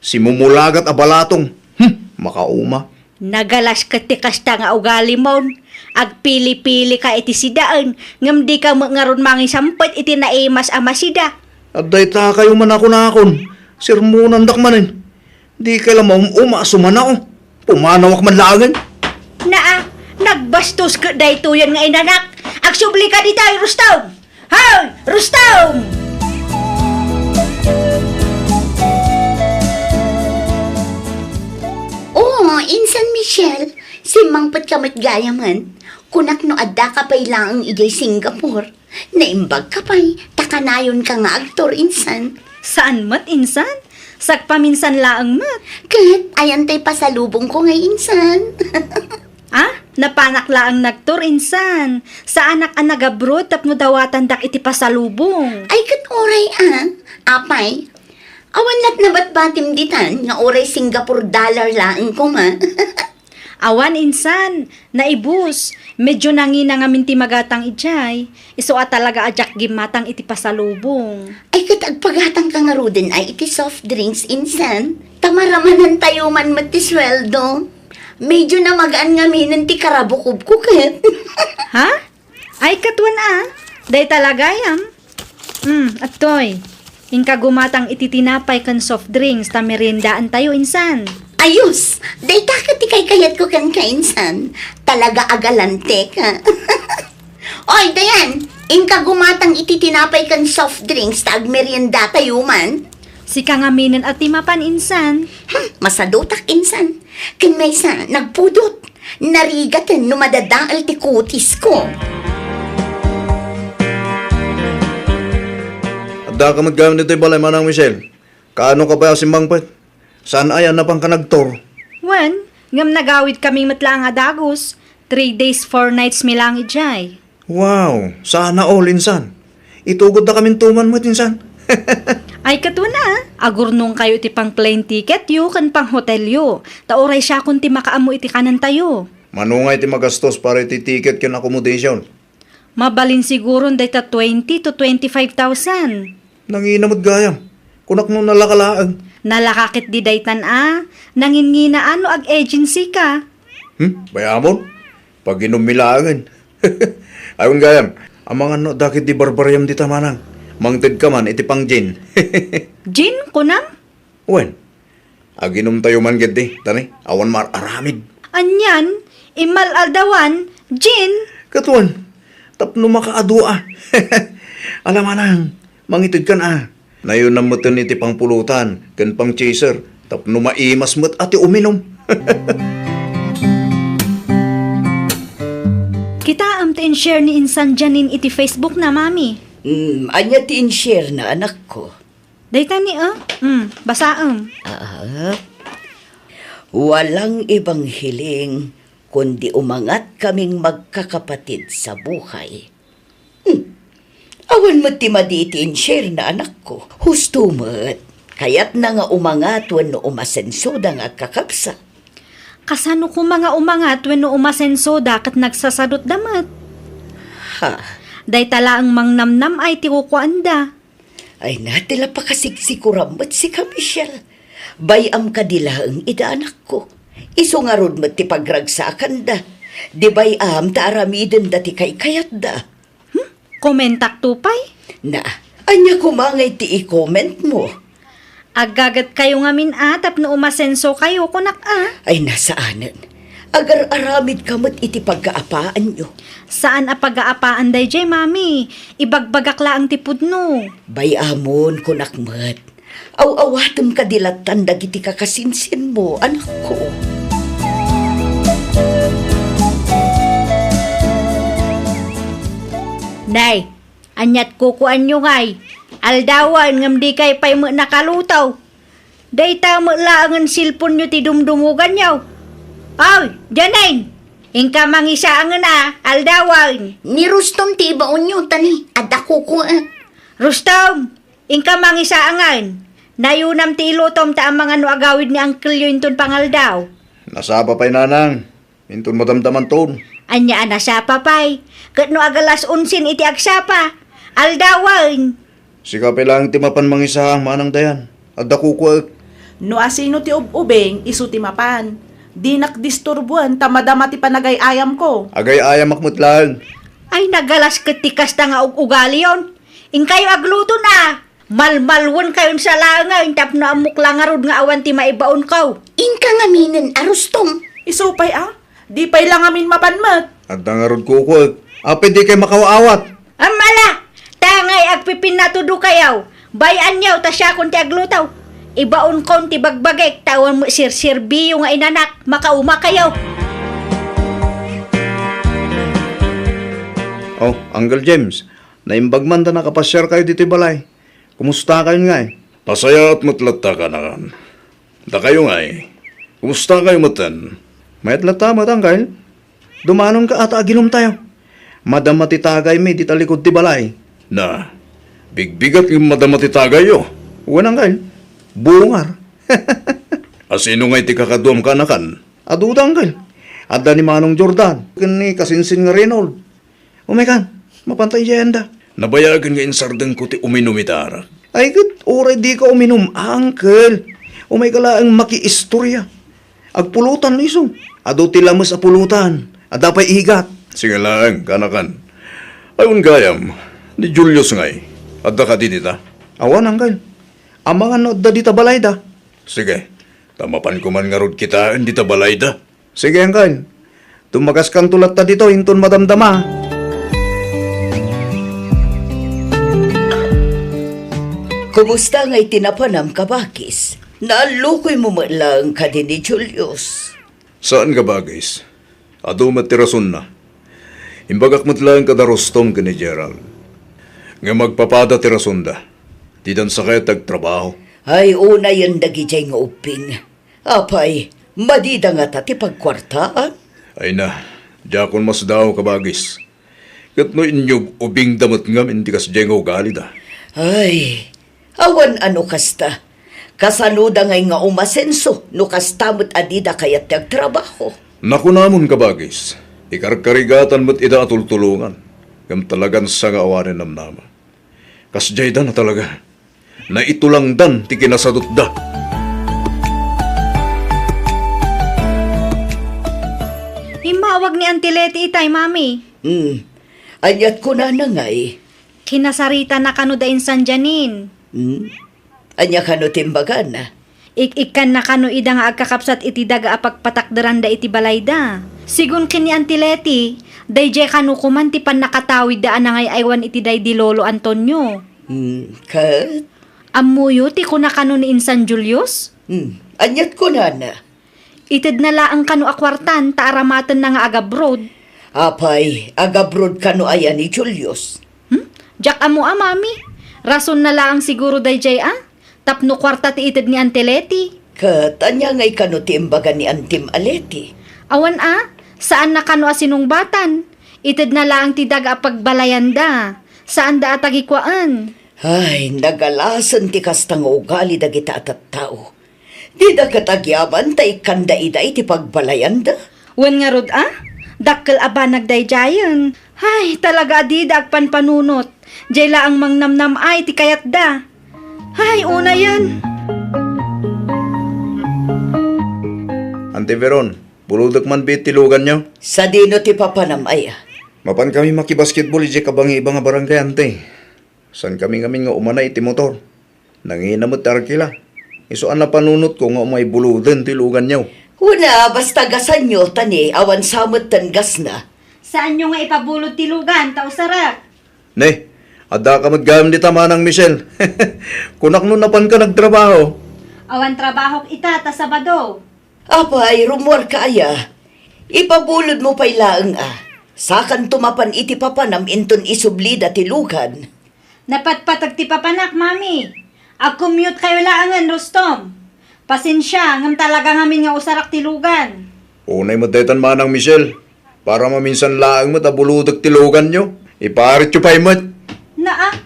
Simumulagat a balatong. Hmm, makauma. Nagalas ket ti kasta nga ugalimon. Agpili-pilika iti sidaen, ngem dika met ngarud mangisampet iti naimas a masida. Adda itakayo man a kunakon, sermonandak manen. Dikay la maum-uma a sumanao. Pumanawak man laengen. Naa, nagbastos ket daytoyen nga inanak. Agsublika ditoy, Rustom! Hoy, Rustom! Oo, Insan Michelle, simmangpetka met gayamen. Kunak no addaka pay laeng idiay Singapore. Naimbagka pay, ta kanayonka nga agtour, Insan. Saan met, Insan? Sagpaminsan laeng met. Ket, ayan tay pasalubongko ngay, Insan. Ah, napanak laeng nagtour, Insan. Saanak a nagabroad tapno dawatandak iti pasalubong. Ay, ket uray, ah. Apay, awan lat nabatbatim ditan nga uray Singapore dollar laeng koma. Awan, Insan, naibus. Medyo nangina ngamin ti magatang idiay. Isu a talaga a diak gimmatang iti pasalubong. Ay, ket agpagatangka ngaruden ay iti soft drinks, Insan. Ta maramanantayo man met ti sueldo. Medyo namagaan ngaminen ti karabukobko ket. Ha? Ay, ket wen a. Dayta la gayam. Hmm, adtoy. Inka gumatang iti tinapay ken soft drinks ta meriendaantayo, Insan. Ayos! Dayta ket ti kaykayatko kenka, Insan. Talaga a galante ka. Oy, Dayan! Inka gumatang iti tinapay ken soft drinks ta agmeriendatayo man. Sika ngaminen a ti mapan, Insan. Hmm, masadutak, Insan. Ken maysa, nagpudot. Narigaten no madadael ti kutisko. Addaka met gayam ditoy balay, Manang Michelle. Kaano ka pay a simmangpet? Saan aya a napanka nagtour? Wen, ngem nagawidkami met laeng a dagus. Three days, four nights mi laeng idiay. Wow, sana all, Insan. Itugoddakaminto man met, Insan. Ay, ket wen a, agurnongkayo iti pang-plane ticketyo ken pang-hotelyo, ta uray siakon ti makaammo iti kanentayo. Mano ngay ti magastos para iti ticket ken accommodation? Mabalin siguron dayta twenty to twenty-five thousand. Nangina met gayam. Kunak no nalaka laeng. Nalaka ketdi daytan a. Nanginngina a no ag-agency ka. Hmm? Bay-amon? Paginummi laengen. Ay, wen gayam, amangan no adda ketdi barbariam dita, Manang. Mangtedka man iti pang-gin. Gin, kunam? Wen, aginumtayo man ketdi, ta ni, awan maar-aramid. Anian, immal-aldawan, gin. Ket wen, tapno makaadua. Ala, Manang, Mangitedkan a. Nayunam metten iti pangpulutan ken pangchaser tapno maimas met a ti uminum. Kitaem ti in-share ni Insan Janine iti Facebook na, Mami. Hmm, ania ti in-share na, anakko? Dayta ni, a? Hmm, basaem. Ah, walang ibang hiling kundi umangat kaming magkakapatid sa buhay. Hmm. Awan met ti madi iti in-share na, anakko. Husto met, kayatna nga umangat wenno umasensoda nga agkakabsat. Kasano koma nga umangat wenno umasensoda ket nagsasadutda met? Ha? Dayta laeng mangnamnam-ay ti kukuanda. Ay na, ti la pakasigsigurem met sika, Michelle. Bay-am kadi laeng ida, anakko. Isu ngarud met ti pagragsakanda. Di bay-am ta aramidenda ti kaykayatda. Hmm? Komentakto pay? Na, ania koma ngay ti i-comment mo? Aggagetkayo ngamin a tapno umasensokayo, kunak a. Ay, na, saanen. Agar-aramidka met iti paggaapaanyo. Saan a paggaapaan daydiay, Mami. Ibagbagak laeng ti pudno. Bay-amon, kunak met. Aw-awatem kadi lattan dagiti kakasinsinmo, anakko. Nay, aniat kukuanyo ngay? Aldawen ngem dikay pay met nakaluto. Dayta met laengen cellphone-yo ti dumdumuganyo. Oy, Janine! Inka mangisaangen a, aldawen! Ni Rustom ti ibaonyo, ta ni, adda kukuek. Rustom! Inka mangisaangen. Nayunam ti ilutom ta amangan no agawid ni angkelyo inton pangaldaw. Nasapa pay, nanang. Inton madamdamanton. Ania a nasapa pay? Ket no agalas onsen iti agsapa, aldawen. Sika pay laeng ti mapan mangisaang, Manang Dayan. Adda kukuek. No asino ti ub-ubing, isu ti mapan. Dinak disturboen ta madama ti panagay-ayamko. Agay-ayamak met laeng. Ay, nagalas ket ti kasta nga ug-ugaliyon. Inkayo agluton a. Malmalwenkayon sa laengen tapno ammok la ngarud nga awan ti maibaonko. Inka ngaminen a Rustom. Isu pay a, di pay la ngamin mapan met. Adda ngarud kukuek. Apay dikay makawa-awat? Ammala! Tangay agpipinatudokayo. Bay-anyo ta siakon ti agluto. Ibaonkon ti bagbagik ta awan met serserbiyo nga inanak. Makaumakayo. Oh, Uncle James, naimbag man ta nakapasiarkayo ditoy balay. Kumustakayon ngay? Nasayaat met latta, kanakan. Dakayo ngay? Kumustakayo metten? Mayat latta met, Uncle. Dumanonka a ta aginumtayo. Madama ti tagaymi dita likud ti balay. Na, bigbigat ngem madama ti tagayyo. Wen, Uncle. Bungar. Asino ngay ti kakaduam, kanakan? Aduda, Uncle. Adda ni Manong Jordan ken ni kasinsin nga Reynold. Umaykan, mapanta idiay anda. Nabayagen nga insardengko ti uminum ita arak. Ay ket, uray dika uminum, uncle. Umayka laeng makiistorya. Agpulutan isu. Adu ti lames a pulutan. Adda pay igat. Sige laeng, kanakan. Ay, wen gayam, ni Julius ngay. Adda kadi dita? Awan, uncle. Amangan no adda dita balayda. Sige, ta mapanko man ngarud kitaen dita balayda. Sige, uncle. Tumagaskanto latta ditoy inton madamdama. Kumusta ngay ti napanam, kabakis? Naallukoymo met laeng kadi ni Julius. Saan, kabakis. Adu met ti rasonna. Imbagak met laeng kada Rustom ken ni Gerald. Ngem agpapada ti rasonda. Didan sakay ti agtrabaho. Ay, unayen dagidiay nga ubbing. Apay, madida ngata ti pagkuartaan? Ay na, diakon masdaaw, kabagis. Ket no inyub-ubingda met ngamin ti kasdiay nga ugalida. Ay, awan a no kasta. Kasanoda ngay nga umasenso no kasta met a dida kayat ti agtrabaho? Nakunamon, kabagis, ikarkarigatan met ida a tultulongan, ngem talagan sa nga awanen namnama. Kasdiaydan a talaga. Naitulangdan ti kinasadutda. Immawag ni Auntie Leti itay, Mami. Hmm. Aniat kunana ngay? Kinasarita na kano da insan Janine. Hmm? Ania kano ti imbagana? Ik-ikkan na kano ida nga agkakabsat iti daga a pagpatakderanda iti balayda. Sigun ken ni Auntie Leti, daydiay kano koman ti pannakatawidda a nangay-aywan iti daydi Lolo Antonio. Hmm, ket? Ammoyo ti kuna kano ni Insan Julius? Hmm, aniat kunana? Itedna laeng kano a kuartan ta aramatenna nga agabroad. Apay, agabroad kano aya ni Julius? Hmm? Diak ammo a, Mami. Rasonna laeng siguro daydiay a. Tapno kuarta ti ited ni Auntie Leti. Ket ania ngay kano ti imbaga ni Antim a Leti? Awan a, saanna kano a sinungbatan. Itedna laeng ti daga a pagbalayanda. Saanda a tagikuaen. Ay, nagalasen ti kasta nga ugali dagita a tattao. Dida ket agyaman ta ikkanda ida iti pagbalayanda. Wen ngarud a, dakkel a banag daydiayen. Ay, talaga a dida agpanpanunot. Diay laeng mangnamnam-ay ti kayatda. Ay, unayen. Ante Veron, bulodek man biit ti luganyo? Sadino ti papanam aya? Mapan kami makibasketball idiay kabangiba nga barangay, ante. Saan kami ngamin nga umana iti motor. Nangina met ti arkila. Isu a napanunotko nga umay buloden ti luganyo. Kuna, basta gasanyo, ta ni awan sa metten gasna. Saanyo nga ipabulod ti lugan, ta usarak. Ne, adda ka met gayam dita, Manang Michelle. Kunak no napanka nagtrabaho. Awan trabahok ita, ta Sabado. Apay, rummuarka aya? Ipabulodmo pay laeng a. Sakanto mapan iti papanam inton isublida ti lugan. Napatpateg ti papanak, Mami. Agcommute kayo laengen, Rustom. Pasensia, ngem talaga ngamin nga usarak ti lugan. Unay met daytan, Manang Michelle. Para maminsan laeng met a bulodek ti luganyo. Iparityo pay met. Naa,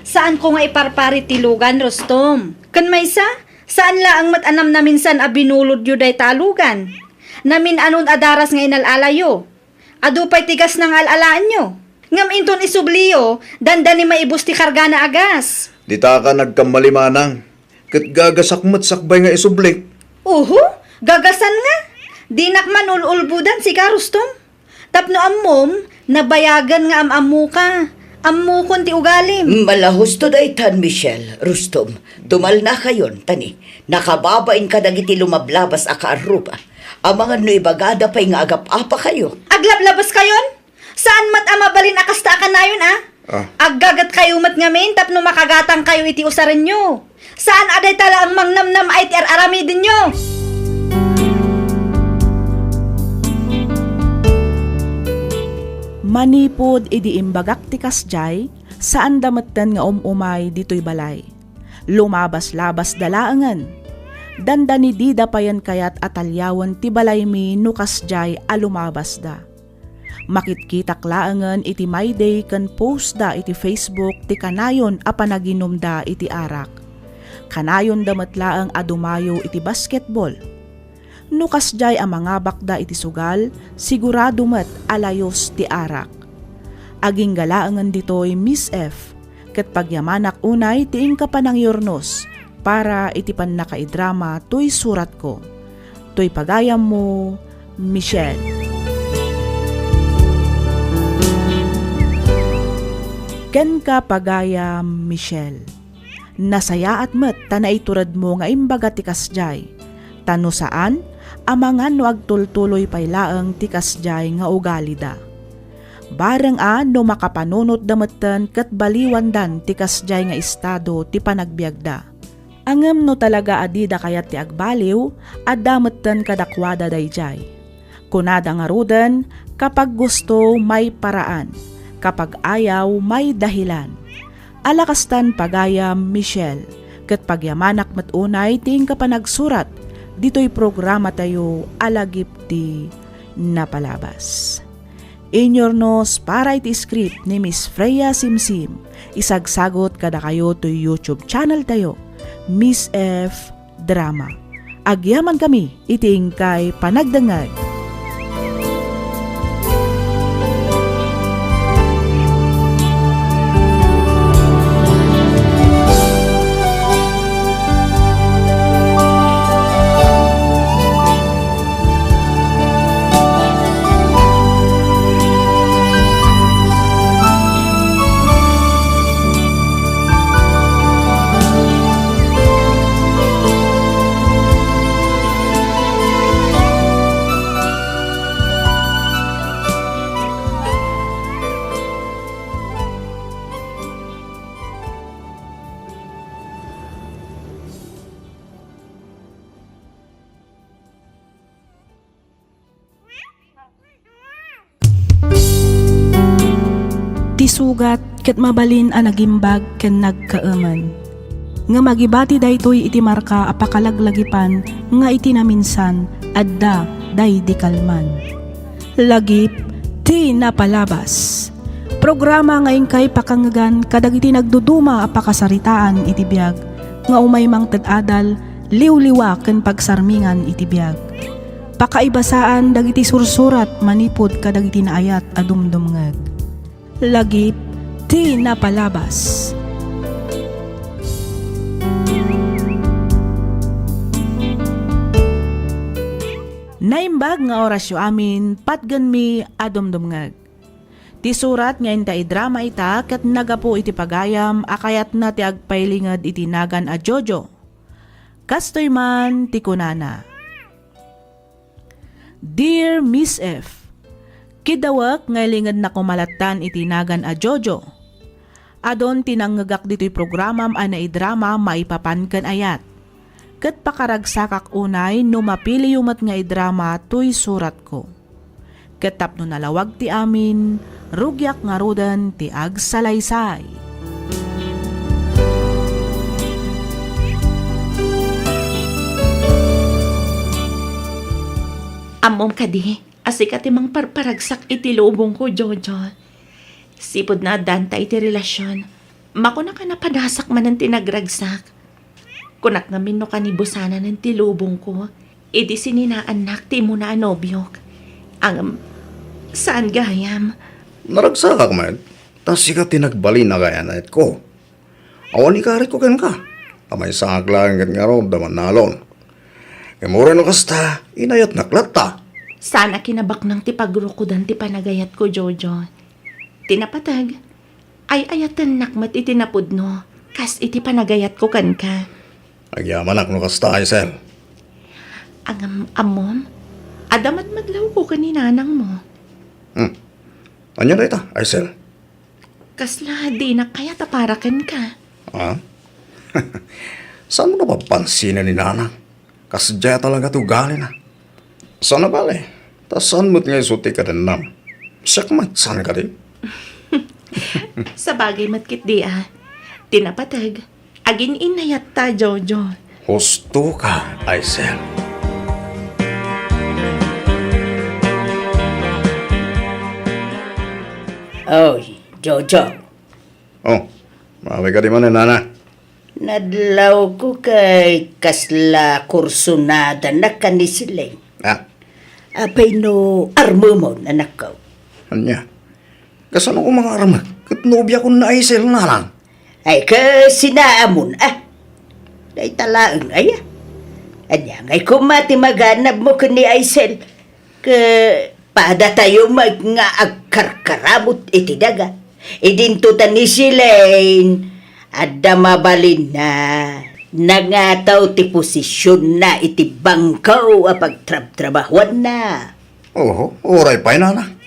saanko nga iparparit ti lugan, Rustom. Ken maysa, saan laeng met a namnaminsan a binulodyo dayta a lugan. Namin-anon a daras nga inal-alayo. Adu pay ti gasna nga al-alaenyo. Ngem inton isubliyo, dandani maibus ti kargana a gas. Ditaka nagkammali, Manang. Ket gagasak met sakbay nga isublik. Uhu, gagasan nga. Dinak man ul-ulbodan sika, Rustom. Tapno ammom, nabayagen nga am-ammoka. Ammokon ti ugalim. Mala husto daytan, Michelle, Rustom. Tumalnakayon, ta ni, nakababain kadagiti lumablabas a kaarruba. Amangan no ibagada pay nga agap-apakayo. Aglablabaskayon? Saan met a mabalin a kasta a kanayon, a? Ah. Aggagetkayo met ngamin tapno makagatangkayo iti usarenyo. Saan a dayta laeng mangnamnam-ay ti ar-aramidenyo. Manipud idi imbagak ti kasdiay, saanda metten nga um-umay ditoy balay. Lumabas-labasda laengen. Dandani dida payen kayat a taliawen ti balaymi no kasdiay a lumabasda. Makitkitak laengen iti My Day ken postda iti Facebook ti kanayon a panaginumda iti arak. Kanayonda met laeng a dumayo iti basketball. No kasdiay a mangabakda iti sugal, sigurado met a layus ti arak. Agingga laengen ditoy, Miss F, ket pagyamanak unay ti inka panangyurnos para iti pannakaidrama toy suratko. Toy pagayammo, Michelle. Kenka pagayam, Michelle. Nasayaat met ta naituredmo nga imbaga ti kasdiay. Ta no saan, amangan no agtultuloy pay laeng ti kasdiay nga ugalida. Bareng a no makapanunotda metten ket baliwandan ti kasdiay nga estado ti panagbiagda. Ngem no talaga a dida kayat ti agbaliw, adda metten kadakuada daydiay. Kunada ngaruden, "Kapag gusto, may paraan. Kapag ayaw, may dahilan." Ala kastan pagayam, Michelle, ket pagyamanak met unay ti inka panagsurat ditoy programatayo a Lagip ti Napalabas. Inyurnos para iti script ni Miss Freya Simsim. Isagsagot kadakayo toy YouTube channel tayo, Miss F Drama. Agyamankami iti inkay panagdengngeg. Sugat ket mabalin a nagimbag ken nagkaemen. Ngem agibati daytoy iti marka a pakalaglagipan nga iti naminsan, adda daydi kalman. Lagip ti napalabas. Programa nga inkay pakangngegan kadagiti nagduduma a pakasaritaan iti biag nga umay mangted adal, liwliwa ken pagsarmingan iti biag. Pakaibasaan dagiti sursurat manipud kadagiti naayat a dumdumngeg. Lagip ti napalabas. Naimbag nga orasyo amin, patgenmi a dumdumngeg. Ti surat nga inta idrama ita ket nagapu iti pagayam a kayatna ti agpailinged iti nagan a Jojo. Kastoy man ti kunana, "Dear Miss F, kiddawek nga ilingedna koma lattan iti nagan a Jojo. Adun ti nangngegak ditoy programam a naidrama maipapan ken ayat. Ket pakaragsakak unay no mapiliyo met nga idrama toy suratko. Ket tapno nalawag ti amin, rugiak ngaruden ti agsalaysay." Ammom kadi a sika ti mangparparagsak iti lubongko, Jojo. Sipud naaddanta iti relasion, makunak a napadasak manen ti nagragsak. Kunak ngamin no kanibusanan ti lubongko, idi sininaannak ti immuna a nobiok. Ngem, saan gayam. Naragsakak met, ta sika ti nagbalin a kayatko. Awan ikaritko kenka, ta maysangak laeng ket ngarud a mannalon. Ngem uray no kasta, inayatnak latta. Saan a kinabaknang ti pagrukodan ti panagayatko, Jojo. Ti napateg, ay-ayatennak met iti napudno, kas iti panagayatko kenka. Agyamanak no kasta, Aisel. Ngem, ammom, adda madmadlawko ken ni nanangmo. Hmm. Ania dayta, Aisel? Kasla dinak kayat a para kenka. Ah? Saanmo napapansinen ni nanang? Kasdiay talaga ti ugalina. Saan a bale, ta saan met nga isu ti kadennam. Siak met, saan kadi? Sabagay met ketdi a. Ti napateg, agin-inayatta, Jojo. Husto ka, Aisel. Oy, Jojo. Oh, maaway kadi manen, nana? Nadlawko ket kasla kursunadanak ken ni Celine. Ah? Apay no armemon, anakko? Ania? Kasano ko mangarmek ket nobiakon ni Aisel, nanang? Ay, kasinaamon, ah. Dayta laeng, aya. Ania ngay koma ti maganabmo ken ni Aisel? Ket padatayo met nga agkarkaramut iti daga. Idinto ta ni Celine, adda mabalinna, nangataw ti posisionna iti bangko a pagtrabtrabahuanna. Oho, uray pay, nana.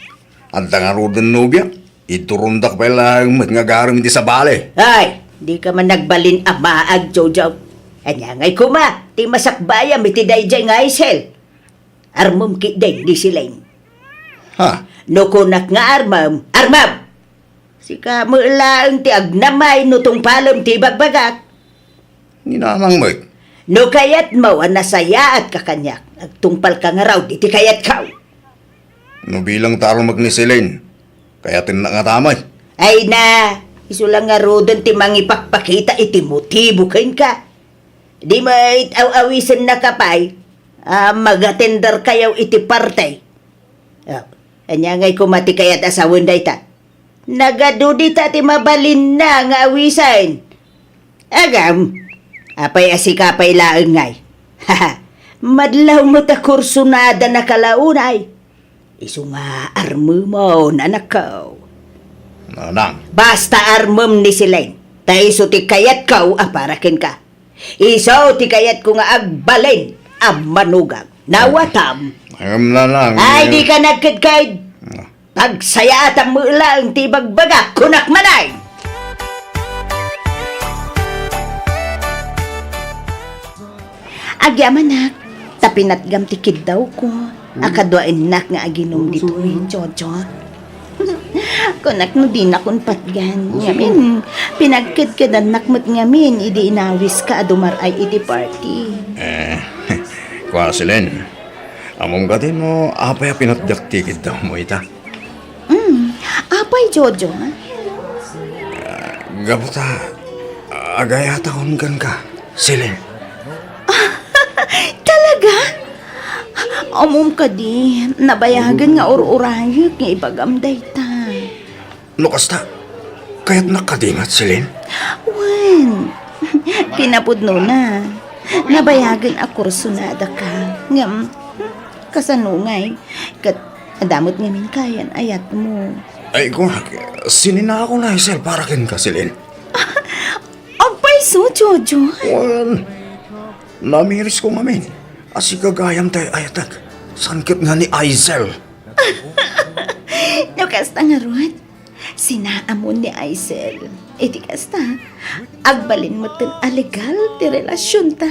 Adda ngaruden nobiak, iturondak pay laeng met nga agarem iti sabali. Ay, dika man nagbalin a maag, Jojo. Ania ngay koma ti masakbayam iti daydiay nga Aisel? Armem ketdi ni Celine. Ha? No kunak nga armem, armem! Sika met laeng ti agnamay no tungpalem ti ibagbagak. Ni nanang met. No kayatmo a nasayaatka kaniak, agtungpalka ngarud iti kayatko. No bilang ta armek ni Celine, kayatennak ngata met. Ay na, isu la ngaruden ti mangipakpakita iti motibo kenka. Di met aw-awisennaka pay a mag-atenderkayo iti party. Oh, ania ngay koma ti kayat a sawen dayta? Nagadu dita ti mabalinna nga awisen. Agam, apay a sika pay laeng ngay? Madlaw met a kursunada na kalaunay. Isu nga armemon, anakko. Nanang. Basta armem ni Celine, ta isu ti kayatko a para kenka. Isu ti kayatko nga agbalin a manugang. Nawatam. Ngem, nanang. Ay, di ka nagkedked. Ah. Pagsayaatam met laeng ti ibagbagak, kunak manen. Agyamanak, ta pinatgam ti kiddawko a kaduaennak nga aginum ditoy, Jojo. Kunak no dinakon patgan. Ngamin, pinagkedkedannak met ngamin idi inawiska a dumar-ay iti party. Eh, kua, Celine, ammom kadi no apay a pinatdiak ti kiddawmo ita? Mm, apay, Jojo? Gapu ta, agayatakon kenka, Celine. Talaga? Ammom kadi, nabayagen nga ur-urayek nga ibagam dayta. No kasta, kayatnak kadi met, Celine? Wen, kinapudnona, nabayagen a kursunada ka. Ngem, kasano ngay? Ket adda met ngamin kayan ayatmo. Ay, kunak, sininako na, Aisel, para kenka, Celine. Agpayso, Jojo? Wen, namirisko ngamin a sika gayam ti ay-ayatek. Saan ket nga ni Aisel? No kasta ngarud, sinaamon ni Aisel. Iti kasta, agbalin metten a legal ti relasionta.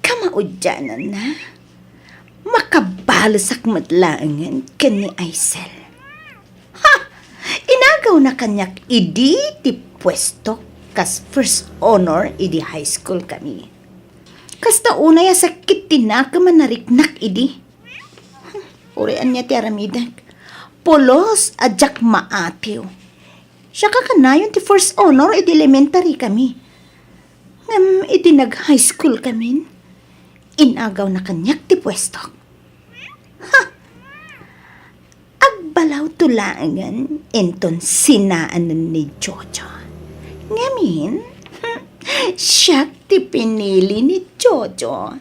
Kamaudiananna, makabalesak met laengen ken ni Aisel. Ha! Inagawna kaniak idi ti puesto kas first honor idi high school kami. Kasta unay a sakit ti nakem a nariknak idi. Uray ania ti aramidek. Pulos a diak maatiw. Siak a kanayon ti first honor idi elementary kami. Ngem idi nag-high school kamin, inagawna kaniak ti puestok. Ha! Agbalawto laengen inton sinaanen ni Jojo. Ngamin, siak ti pinili ni Jojo.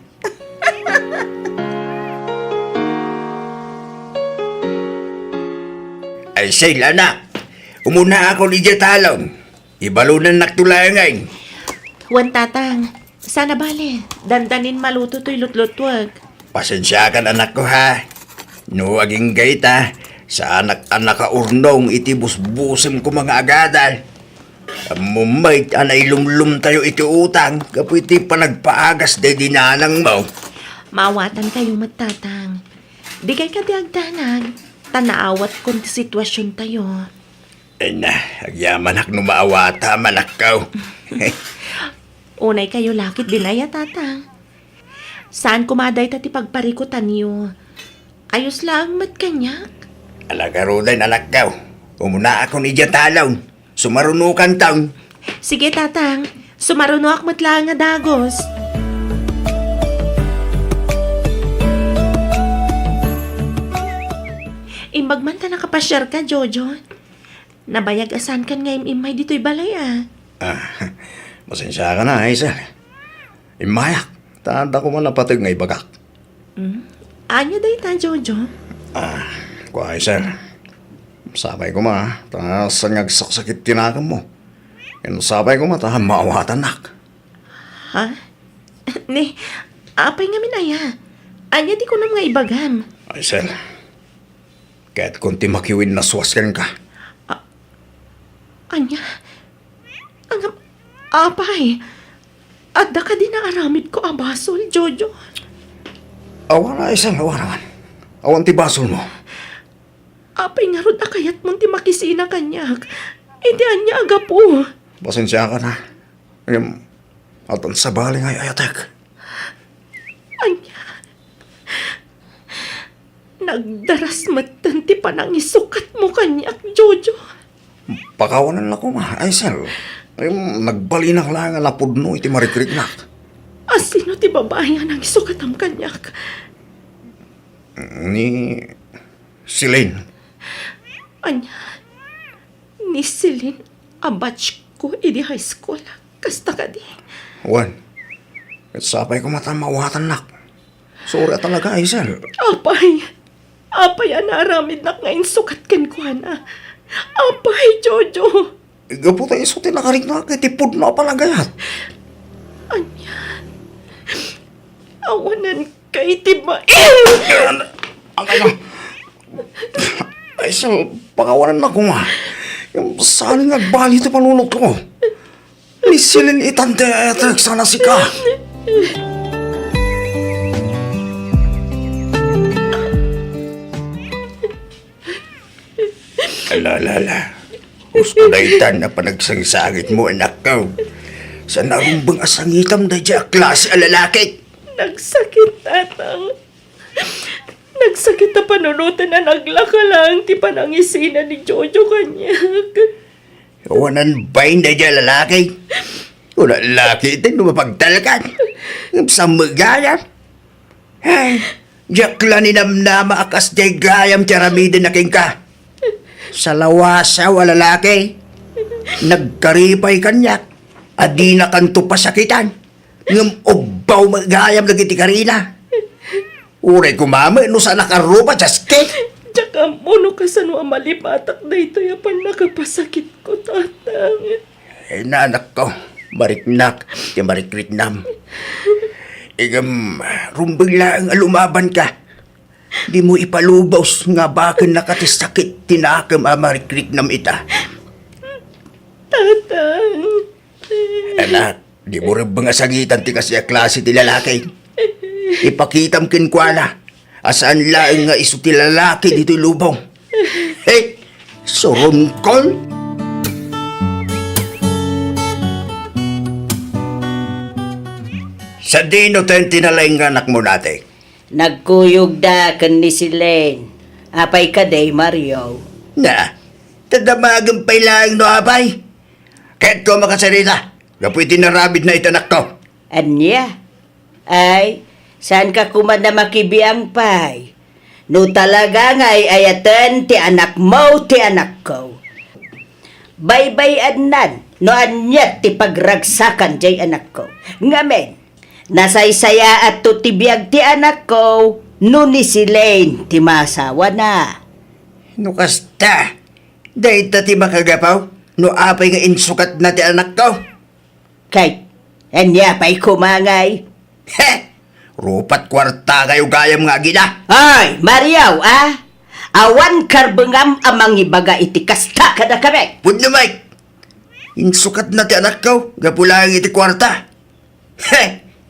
Ay, say, anak, umunaakon idiay talon. Ibalonannakto laengen. Wen, Tatang, saan a bale, dandanin maluto toy lutlutuek. Pasensiakan, anakko, ha. No agingga ita, saanak a nakaurnong iti busbusem koma nga agadal. Ammom met a nailumlomtayo iti utang gapu iti panagpaagas daydi nanangmo. Maawatankayo met, Tatang. Dikay kadi agdanag, ta naawatkon ti situasiontayo. Ay na, agyamanak no maawatam, anakko. Unaykayo la ketdin aya, Tatang? Saan koma dayta ti pagparikutanyo. Ayos laeng met kaniak. Ala ngaruden, anakko. Umunaakon idiay talon. Sumarunokanton. Sige, Tatang. Sumarunoak met laeng a dagus. Imbag man ta nakapasiarka, Jojo. Nabayag a saankan nga im-immay ditoy balay, a. Ah, pasensiakan, Aisel. Immayak, ta adda koma napateg nga ibagak. Hmm? Ania dayta, Jojo? Ah, kua, Aisel. Sapay koma, ta saan nga agsaksakit ti nakemmo. Ken sapay koma, ta maawatannak. Ha? Ni, apay ngamin aya? Ania ti kunam nga ibagam? Aisel, kayatkon ti makiwinaswas kenka. A-, ania? Ngem, apay, adda kadi naaramidko a basol, Jojo? Awan, Aisel, awan, awan. Awan ti basolmo. Apay ngarud a kayatmon ti makisina kaniak? Iti ania a gapu? Pasensiakan, ha. Ngem, addan sabali nga ay-ayatek. Ania? Nagdaras metten ti panangisukatmo kaniak, Jojo. Pakawanennak koma, Aisel. Ngem, nagbalinak laeng a napudno iti marikriknak. A sino ti babai a nangisukatam kaniak? Ni Celine. Ania? Ni Celine a batch ko idi high school. Kasta kadi? Wen. Ket sapay koma ta maawatannak. Sorry a talaga, Aisel. Apay. Apay a naaramidnak nga insukat kenkuana. Apay, Jojo. Gapu ta isu ti nakariknak iti pudno a panagayat. Ania? Awanan Kay ti ba-, Ano? Ano? Ay, sal, pakawanennak koma. Saan nga agbali ti panunotko? Ni Celine itan ti etek sana sika. Ala, ala, ala. Husto daytan a panagsangsangitmo, anakko. Saan a rumbeng a sangitam daydiay a klase a lalaki? Nagsakit, Tatang. Nagsakit a panunoten a naglaka laeng ti panangisina ni Jojo kaniak. Awanan bain daydiay a lalaki. Wala laki iti no mapagtalkan. Ngem saan met gayam. Ay, diak la ninamnama a kasdiay gayam ti aramidenna kenka. Salawasaw a lalaki. Nagkaripay kaniak a dinakanto pasakitan. Ngem ubbaw met gayam dagiti karina. Uray koma met no saan a karruba, Chaski. Diak ammo no kasano a malipatak daytoy a pannakapasakitko, Tatang. Ay, anakko, mariknak ti marikriknam. Ngem, rumbeng laeng a lumabanka. Dimo ipalubos nga abakennaka ti sakit ti nakem a marikriknam ita. Tatang. Anak, dimo rumbeng a sangitan ti kasdiay a klase ti lalaki. Ipakitam kenkuana a saan laeng nga isu ti lalaki ditoy lubong. Hey, surunkol! Sadino ten ti nalaing nga anakmo nati? Nagkuyogda ken ni Celine. Apay kadi, Mario? Na, ta damagen pay laeng no apay. Kayatko a makasarita gapu iti narabidna iti anakko. Ania? Ay, saanka koma a makibiang pay? No talaga nga ay-ayaten ti anakmo ti anakko, baybay-annan no ania ti pagragsakan diay anakko. Ngamin, nasaysayaatto ti biag ti anakko no ni Celine ti maasawana. No kasta, dayta ti makagapu no apay nga insukatna ti anakko. Kay, ania pay koma ngay? He! Rupat kuarta kayo gayam nga agina. Ay, Mario, a? Awan karbengam a mangibaga iti kasta kadakami. Pudno, Mike. Insukatna ti anakko gapu laeng iti kuarta. He!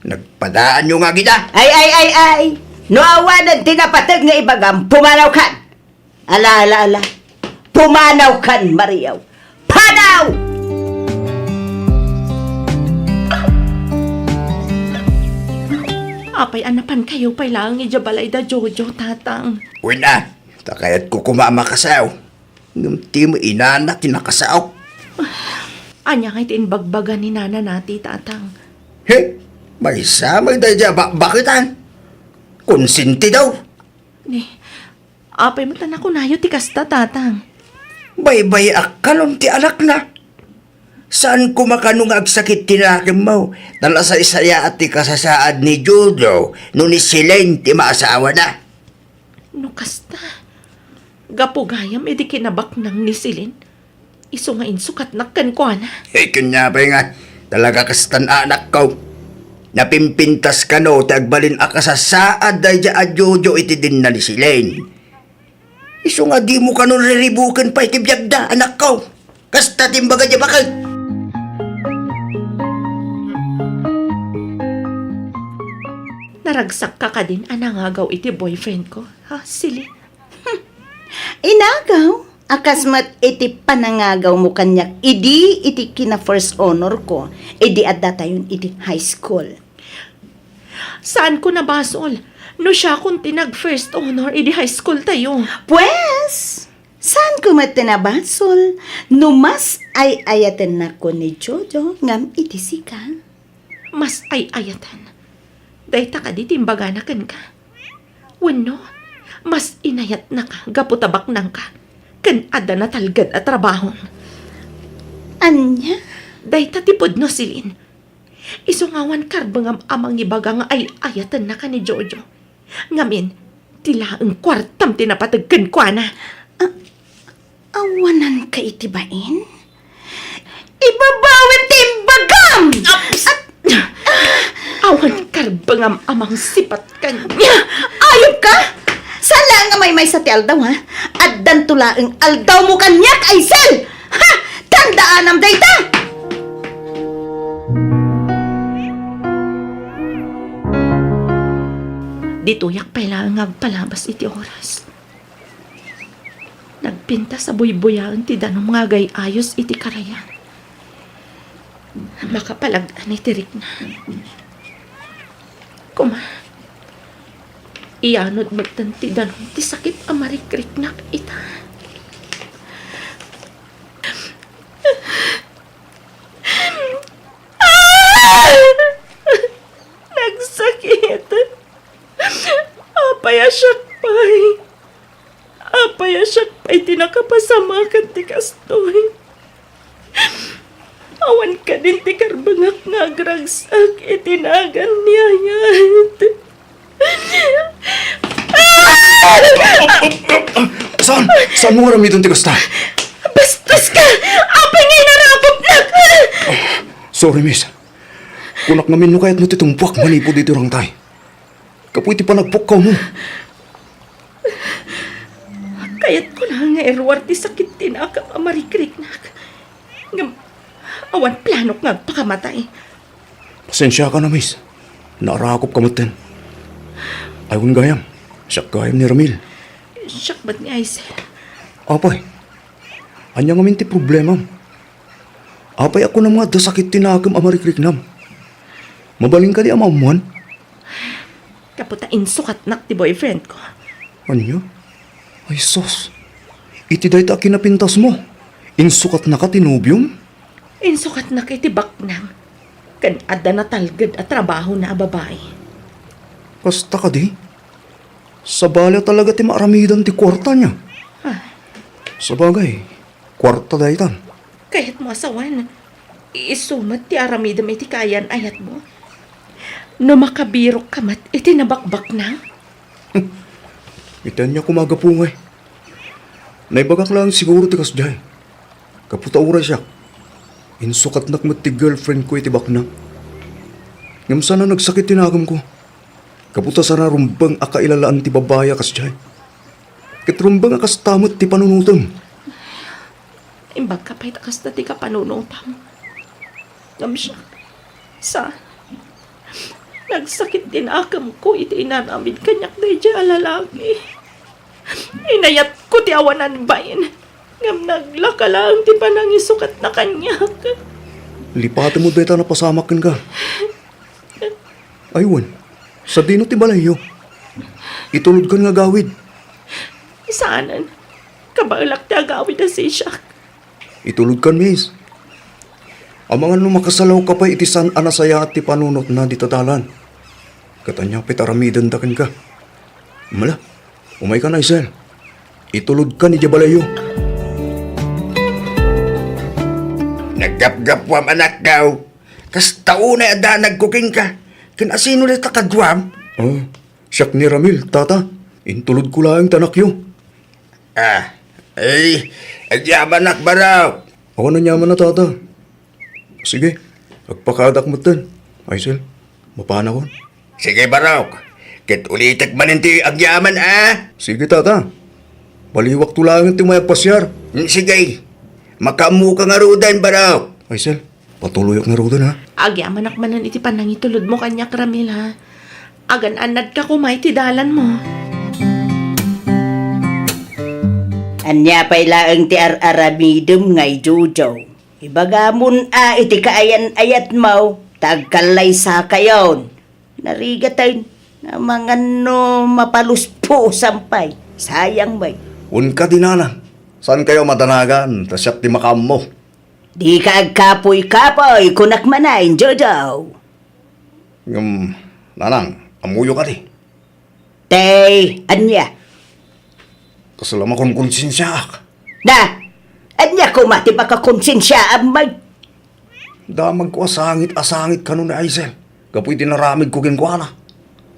Nagpadaanyo nga agina. Ay, ay, ay, ay! No awanen ti napateg nga ibagam, pumanawkan! Ala, ala, ala. Pumanawkan, Mario. Panaw! Apay a napankayo pay laeng idiay balay da Jojo, Tatang? Wen a, ta kayatko koma a makasaok. Ngem ti inana ti nakasaok. Ania ngay ti imbagbaga ni nana nati, Tatang? He, maysa met daydiay a bakbaketan. Konsentido. Ni, apay met a nakunayo ti kasta, Tatang? Baybay-ak kanon ti anakna. Saan koma kano nga agsakit ti nakemmo, ta nasaysayaat ti kasasaad ni Jojo no ni Celine ti maasawana. No kasta, gapu gayam idi kinabaknang ni Celine, isu nga insukatnak kenkuana. Eh, ken apay nga, talaga kastan, anakko. Napimpintas kano ti agbalin a kasasaad daydiay a Jojo iti denna ni Celine. Isu nga dimo kano riribuken pay ti biagda, anakko. Kasta ti imbaga diay baket. Naragsakka kadin a nangagaw iti boyfriend ko, ha, Celine? Inagaw a kas met iti panangagawmo kaniak idi iti kina-first honor ko idi addatayon iti high school. Saanko nabasol no siakon ti nag-first honor idi high school tayo. Pues, saanko met ti nabasol no mas ay-ayatennakon ni Jojo ngem iti sika? Mas ay-ayaten. Dayta kadi ti imbagana kenka? Wenno, mas inayatnaka gapu ta baknangka ken adda natalged a trabahom? Ania? Dayta ti pudno, Celine. Isu nga awan karbengam a mangibaga nga ay-ayatennaka ni Jojo. Ngamin, ti laeng kuartam ti napateg kenkuana. A-, awananka iti bain? Ibabawem ti imbagam! Aps! At, awan karbengam a mangsipat kaniak. Ayupka! Saan laeng nga maymaysa ti aldaw, ha? Addanto laeng aldawmo kaniak, Aisel! Ha! Tandaanam dayta! Ditoyak pay laeng nga agpalabas iti oras. Nag-, Pintas a buybuyaen ti danum nga agay-ayos iti karayan. Makapalag-an iti rikna. Kuma, iyanod metten ti danum ti sakit a marikriknak ita. Ah! Nagsakit. Apay a siak pay? Apay a siak pay ti nakapasamakan ti kastoy? Awan kadin ti karbengak nga agragsak iti nagan ni ayat. Ah! Saan? Saan mo aramiden ti kasta? Bastos ka! Apay nga inarakupnak? Sorry, miss. Kunak ngamin no kayatmo ti tumpuak manipud iti rangtay. Kapu iti panagpukkaw mo. Kayatko lang nga iruar ti sakit ti nakam a marikriknak. Ngem, awan planok nga agpakamatay. Pasensiaka na, miss. Naarakop ka metten. Ay, wen gayam. Siak gayam ni Ramil. Siak met ni Aisel. Apay, ania ngamin ti problemam? Apay a kunam nga adda sakit ti nakem a marikriknam? Mabalin kadi a maammuan? Kapu ta insukatnak ti boyfriend ko. Ania? Ay sus, iti dayta a kinapintas mo, insukatnaka ti nobiom? Insukatnak iti baknang. Ken adda natalged a trabahona a babai. Kasta kadi? Sabali a talaga ti maaramidan ti kuarta niya. Ah, Sabagay, kuarta daytan. Kayatmo a sawen, isu met ti aramidem iti kaayan-ayatmo. No makabirok ka met iti nabakbaknang? Iti ania koma a gapu ngay? Naibagak laeng siguro ti kasdiay. Kapu ta uray siak, insukatnak met ti girlfriend ko iti baknang. Ngem saan a nagsakit ti nakemko. Kapu ta saan a rumbeng a kailalaan ti babai a kasdiay. Ket rumbeng a kasta met ti panunotem. Imbag ka pay ta kasta ti kapanunotam. Ngem siak, sa, nagsakit ti nakemko iti inaramid kaniak daydiay a lalaki. Inayatko ti awanan bain, ngem naglaka laeng ti panangisukatna kaniak. Lipatem dayta napasamak kenka. Ay wen, sadino ti balayyo? Itulodkan nga agawid. Saanen, kabaelak ti agawid a sisiak. Itulodkan, miss. Amangan no makasalawka pay iti saan a nasayaat ti panunotna dita dalan. Ket ania pay ti aramidenda kenka? Mala, umaykan, Aisel. Itulodkan idiay balayyo. Naggapgapuam, anakko. Kasta unay a danagko kenka. Ken asino dayta kaduam? Ah, siak ni Ramil, tata. Intulodko laeng ti anakyo. Ah, ay, agyamanak, Barok. Awan aniamanna, tata. Sige, agpakadaak metten. Aisel, mapanakon. Sige, Barok. Ket ulitek manen ti agyaman, a? Sige, tata. Baliwakto laeng ti umayag pasiar. Mm, sige. Makaammoka ngaruden, Barok. Aisel, patuloyak ngaruden, a? Agyamanak manen iti panangitulodmo kaniak, Ramil, a? Agan-annadka koma iti dalanmo. Ania pay laeng ti ar-aramidem ngay, Jojo? Ibagamon a iti kaayan-ayatmo ta agkallaysakayon. Narigaten, amangan no mapaluspusam pay. Sayang met. Wen kadi, nanang, saankayo a madanagan ta siak ti makaammo. Dika agkapuy-kapuy, kunak manen, Jojo. Ngem, nanang, ammoyo kadi? Tay, ania? Kasla makonkonsensiaak. Na, ania koma ti pakakonsensiaam met? Damagko a sangit a sangit kano ni Aisel gapu iti naramidko kenkuana.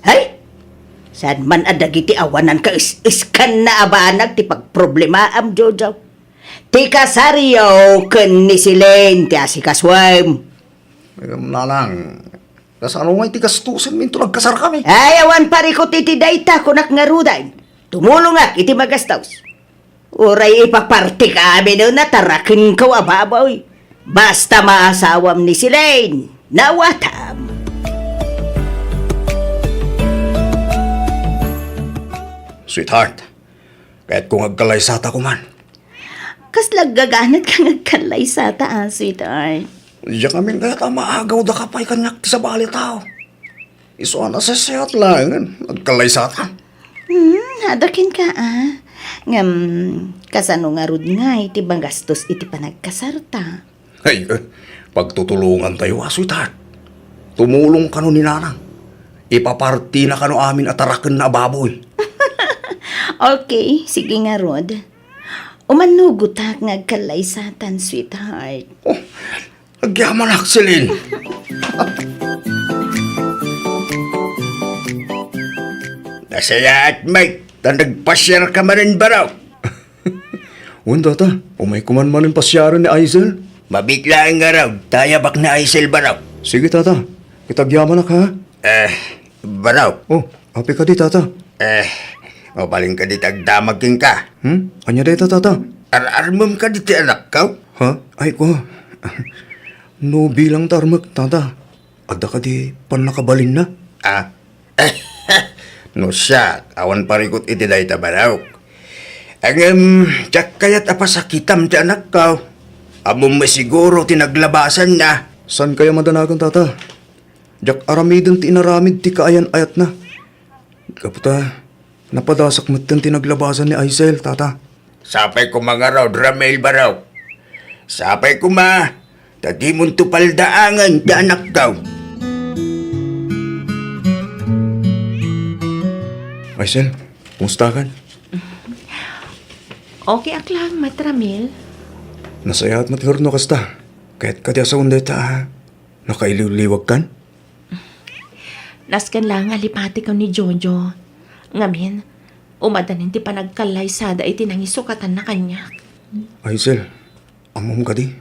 Hay! Saan man a dagiti awanan kaes-eskanna a banag ti pagproblemaam, Jojo. Ti kasaryo ken ni Celine ti asikasuem. Ngem, nanang, kasano ngay ti gastusenmi inton agkasarkami? Ay, awan parikut iti dayta, kunak ngaruden. Tumulongak iti magastos. Uray ipapartik amin a natarakenko a baboy. Basta maasawam ni Celine, nawatam. Sweetheart, kayatko nga agkallaysata koman. Kasla aggaganat ka nga agkallaysata, a, sweetheart? Diak amin kayat a maagawda ka pay kaniak ti sabali a tao. Isu a nasaysayat laengen, agkallaysata. Hmm, adda kenka, a. Ngem, kasano ngarud ngay ti magastos iti panagkasarta? Ay, eh, pagtutulongantayo, a, sweetheart. Tumulong kano ni Nanang. Ipapartina kano amin a tarakenna a baboy. Okay, sige ngarud. Umanugotak nga agkallaysatan, sweetheart. Oh, agyamanak, Celine. Nasayaat, Mike, ta nagpasiar ka manen, baro. Wen, tata, umayko man manen pasiaren ni Aisel. Mabiit laeng ngarud, ta ayabak ni Aisel, baro. Sige, tata. Ket agyamanak, ha? Eh, baro. Oh, apay kadi, tata? Eh, mabalin kadi ti agdamag kenka? Hmm? Ania dayta, tata? Ar-armem kadi ti anakko? Ha? Ay, ko. No bilang ta armek, tata. Adda kadi pannakabalinna? Ah. No siak, awan parikut iti dayta, baro. Ngem, diak kayat a pasakitam ti anakko. Ammom siguro ti naglabasanna. Saan kaya madanagan, tata? Diak aramiden ti inaramid ti kaayan-ayatna. Gapu ta, napadasak metten ti naglabasan ni Aisel, tata. Sapay koma ngarud, Ramil, baro. Sapay koma, ta dimonto paldaangen ti anakko. Aisel, kumusta kan? Okay ak lang, Mat Ramil. Nasayaat met ngarud no kasta. Kayat kadi a sawen dayta, a, nakailiwliwag kan? Nasken la nga lipatek ken ni Jojo. Ngamin, umadanin ti panagkallaysada iti nangisukatanna kaniak. Aisel, ammom kadi?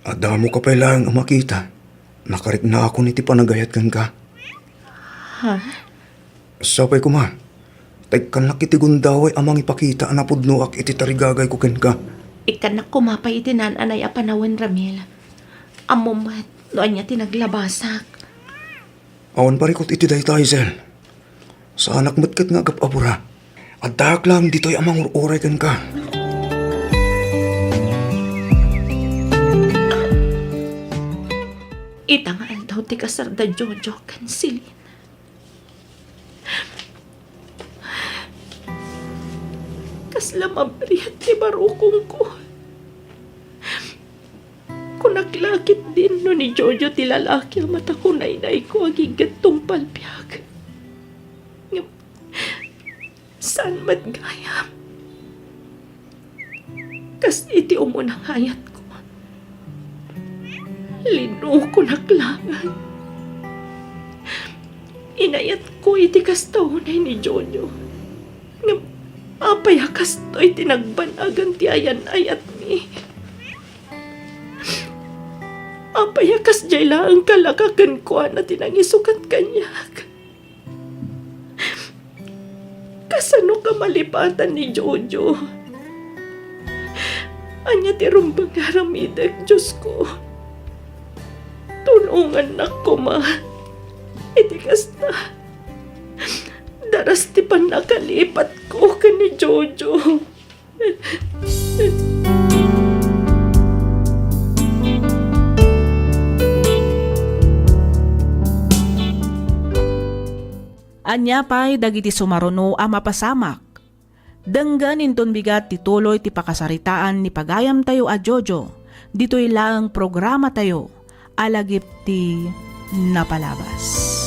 Adda mo ka pay laeng a makita. Nakariknaakon iti panagayat kenka. Ha? Sapay koma, ta ikkannak iti gundaway a mangipakita a napudnoak iti tarigagayko kenka. Ikkannak koma pay iti naan-anay a panawen, Ramil. Ammom met no ania ti naglabasak. Awan parikut iti dayta, Aisel. Saanak met ket nga agap-apura. Addaak laeng ditoy a mangur-uray kenka. Ita nga aldaw ti kasarda Jojo ken Celine. Kasla mabriat ti barukongko. Kunak la ketdin no ni Jojo ti lalaki a matakunaynayko agingga tungpal biag. Ngem saan met gayam. Kas iti umuna nga ayatko, linukonak laeng. Inayatko iti kasta unay ni Jojo. Ngem apay a kastoy ti nagbanagan ti ayan-ayatmi? Apay a kasdiay laeng kalaka kenkuana ti nangisukat kaniak? Kasano ka malipatan ni Jojo? Ania ti rumbeng nga aramidek, Diosko? Tulongannak koma. Iti kasta, daras ti pannakalipatko ken ni Jojo. Ania pay dagiti sumaruno a mapasamak? Denggen inton bigat ti tuloy ti pakasaritaan ni pagayamtayo a Jojo, ditoy laeng programatayo a Lagip ti Napalabas.